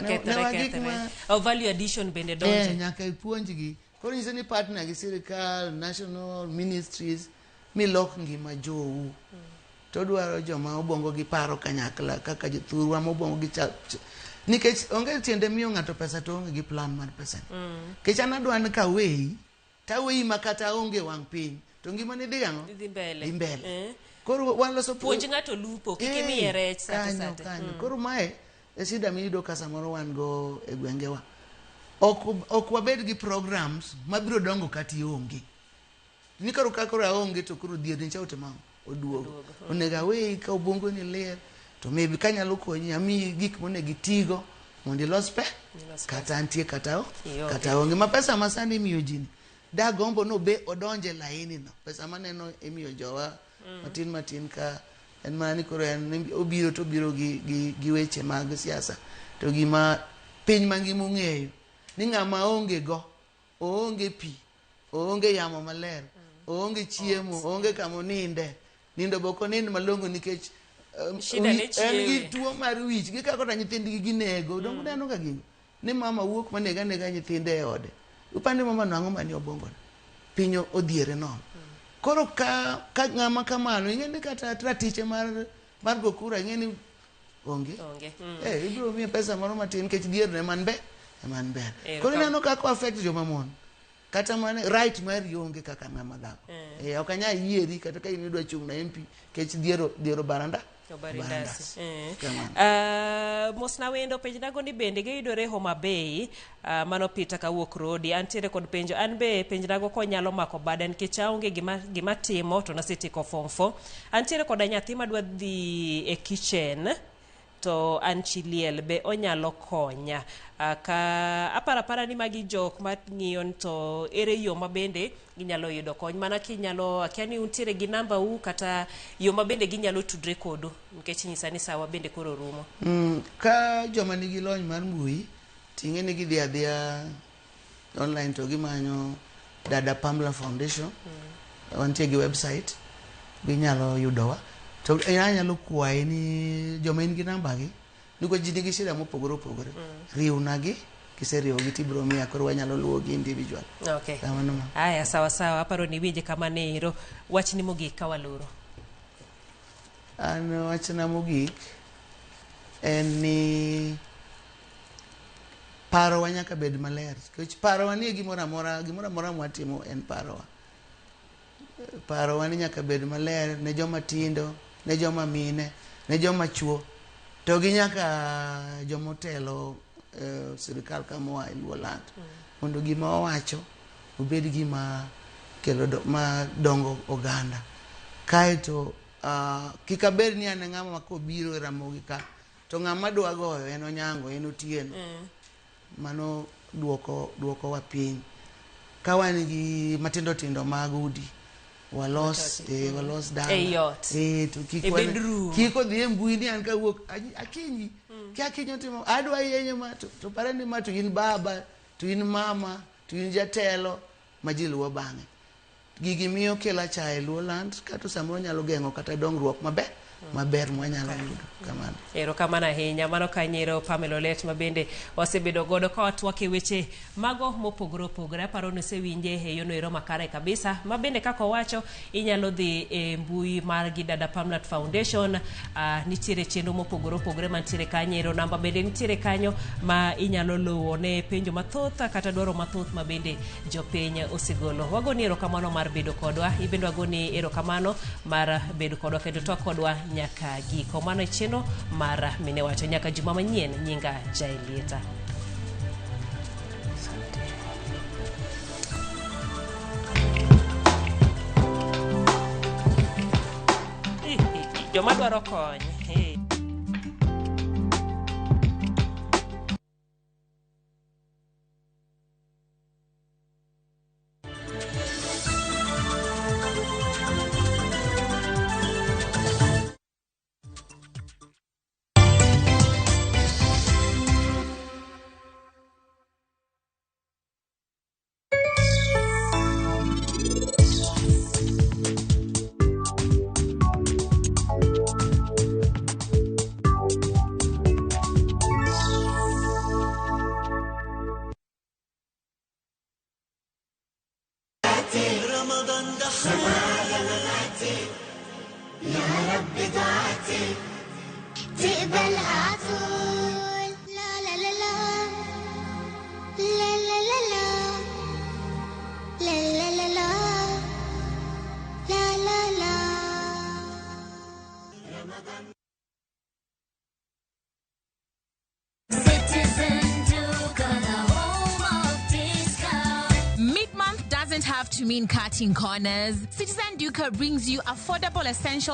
Value addition bende donje. Nyaka ipuonjgi. Koro nyiso ni partner gi sirikal, national ministries milok ngima jou. To dwaro joma obongo gi paro kanyakla kaka jothurwa mobongo gi chak. Nikech onge tiende miyo ng'ato pesa to onge gi plan mar pesa ni. Nikech an adwa ni kaweyi, taweyi ma kata onge wang' piny, to ngimani dhi ang'o? Dhi mbele. Dhi mbele. Koro waloso puonj ng'ato lupo, kik imiye rech sate sate. Koro mae e shida miyudo ka samoro wan go e gwengewa. Ok wabed gi programs mabiro dongo kata ionge. Ni koro ka koro aonge to koro dhier ni cha otimo oduogo. Onego aweyi ka obongo ni ler, to maybe kanyalo konyi amiyi gik monego itigo mondo ilos pe kata antie kata onge. Ma pesa ma sani imiyo ji ni dagombo no be odonje laini no. Pesa maneno imiyo jowa matin matin ka en mana ni koro en obiro to obiro gi weche mag siasa. To gima piny mangima ong'eyo ni ng'ama onge go, oonge pi, oonge yamo maler, oonge chiemo, oonge kama oninde. Nindo be ok onind malong'o nikech en gi tuo mar wich. Gikawo kata nyithindgi ginego. Donge uneno ga gigo? Ni mama wuok manega nega nyithinde e ode. Upande mama no ang'o manie obongone? Piny odhiere nono. Koro ka ng'ama kamano, ing'e ni kata ratiche mar go kura ing'e ni onge. Ibiro miye pesa moro matin nikech dhier ne man ber. Koro ineno kaka affect joma mon. Kata mana right mari onge kaka ng'ama dhako. Ok anyal yieri kata ka in idwa chung' na MP nikech dhiero baranda. Mosna wendo penjnago ni bende giyudore Homa Bay, mano Peter kawuok Rodi. Antiere kod penjo, an be penjnago konyalo mako bada nikech aonge gima timo to nasetieko form 4. Antiere koda nyathi madwa dhi e kitchen to an chi liel, be onyalo konya? Ka apara ni magi jok mang'iyo to ere yo mabende ginyalo yudo kony, mana kinyalo akia ni untiere gi namba u kata yo mabende ginyalo tudre kodu, nikech nyisa ni sawa bende koro rumo. Ka joma nigi lony mar mbui ting'e ni gidhi adhiya online to gimanyo Dada Pamela Foundation. Wantie gi website, ginyalo yudowa. To anyalo kwaye ni joma in gi namba gi, nikech ji nigi shida mopogore opogore, riwnagi, kiseriwogi tibiro miya koro wanyalo luwogi individual. Okay. Aya, sawa sawa, aparo ni winje kama ne ero. Wachni mogik ka waloro. An wachna mogik en ni parowa nyaka bed maler. Nikech parowa ni gimoro amora mwatimo en parowa. Parowa ni nyaka bed maler ne joma tindo, ne joma mine, ne joma chuo, to gi nyaka joma otelo sirikal kama e Luo land, mondo gima owacho obed gima kelo ma dongo oganda. Kaeto kik abed ni an e ng'ama ma kobiro e Ramogi ka to ng'ama dwa goyo en Onyango, en Otieno. Mano duoko wa piny. Ka wan gi matindo tindo mag udi, walos walos dala. Ei ot. To kik E bedroom. Kik odhi e mbui ni an kawuok akinyi. Ki akinyi otimo adwa yenyo ma to pare ni ma to in baba, to in mama, to in jatelo ma ji luwo bang'e. Gigi miyo kelo achaya e Luoland, kata samoro nyalo geng'o kata dongruok maber mwanyalo yudo kamano. Erokamano ahinya. Mano kanyero Pamela Olet ma bende wasebedo godo ka watwak e weche mago mopogore opogore. Aparo ni usewinje e yono ero makare kabisa. Ma bende kaka owacho, inyalo dhi e mbui mar gi Dada Pamnat Foundation. Nitiere chenro mopogore opogore mantiere kanyo ero. Namba bende nitiere kanyo ma inyalo luwo ne penjo mathoth kata dwaro mathoth ma bende jopiny osegolo. Wagoni erokamano mar bedo kodwa. Ibende wagoni erokamano mar bedo kodwa kendo twak kodwa nyaka giko. Mano e chenro mar Mine Wacho. Nyaka juma manyien, nyinga Jaelieta. Joma dwaro kony. Mid-month doesn't have to mean cutting corners. Citizen Duka brings you affordable essential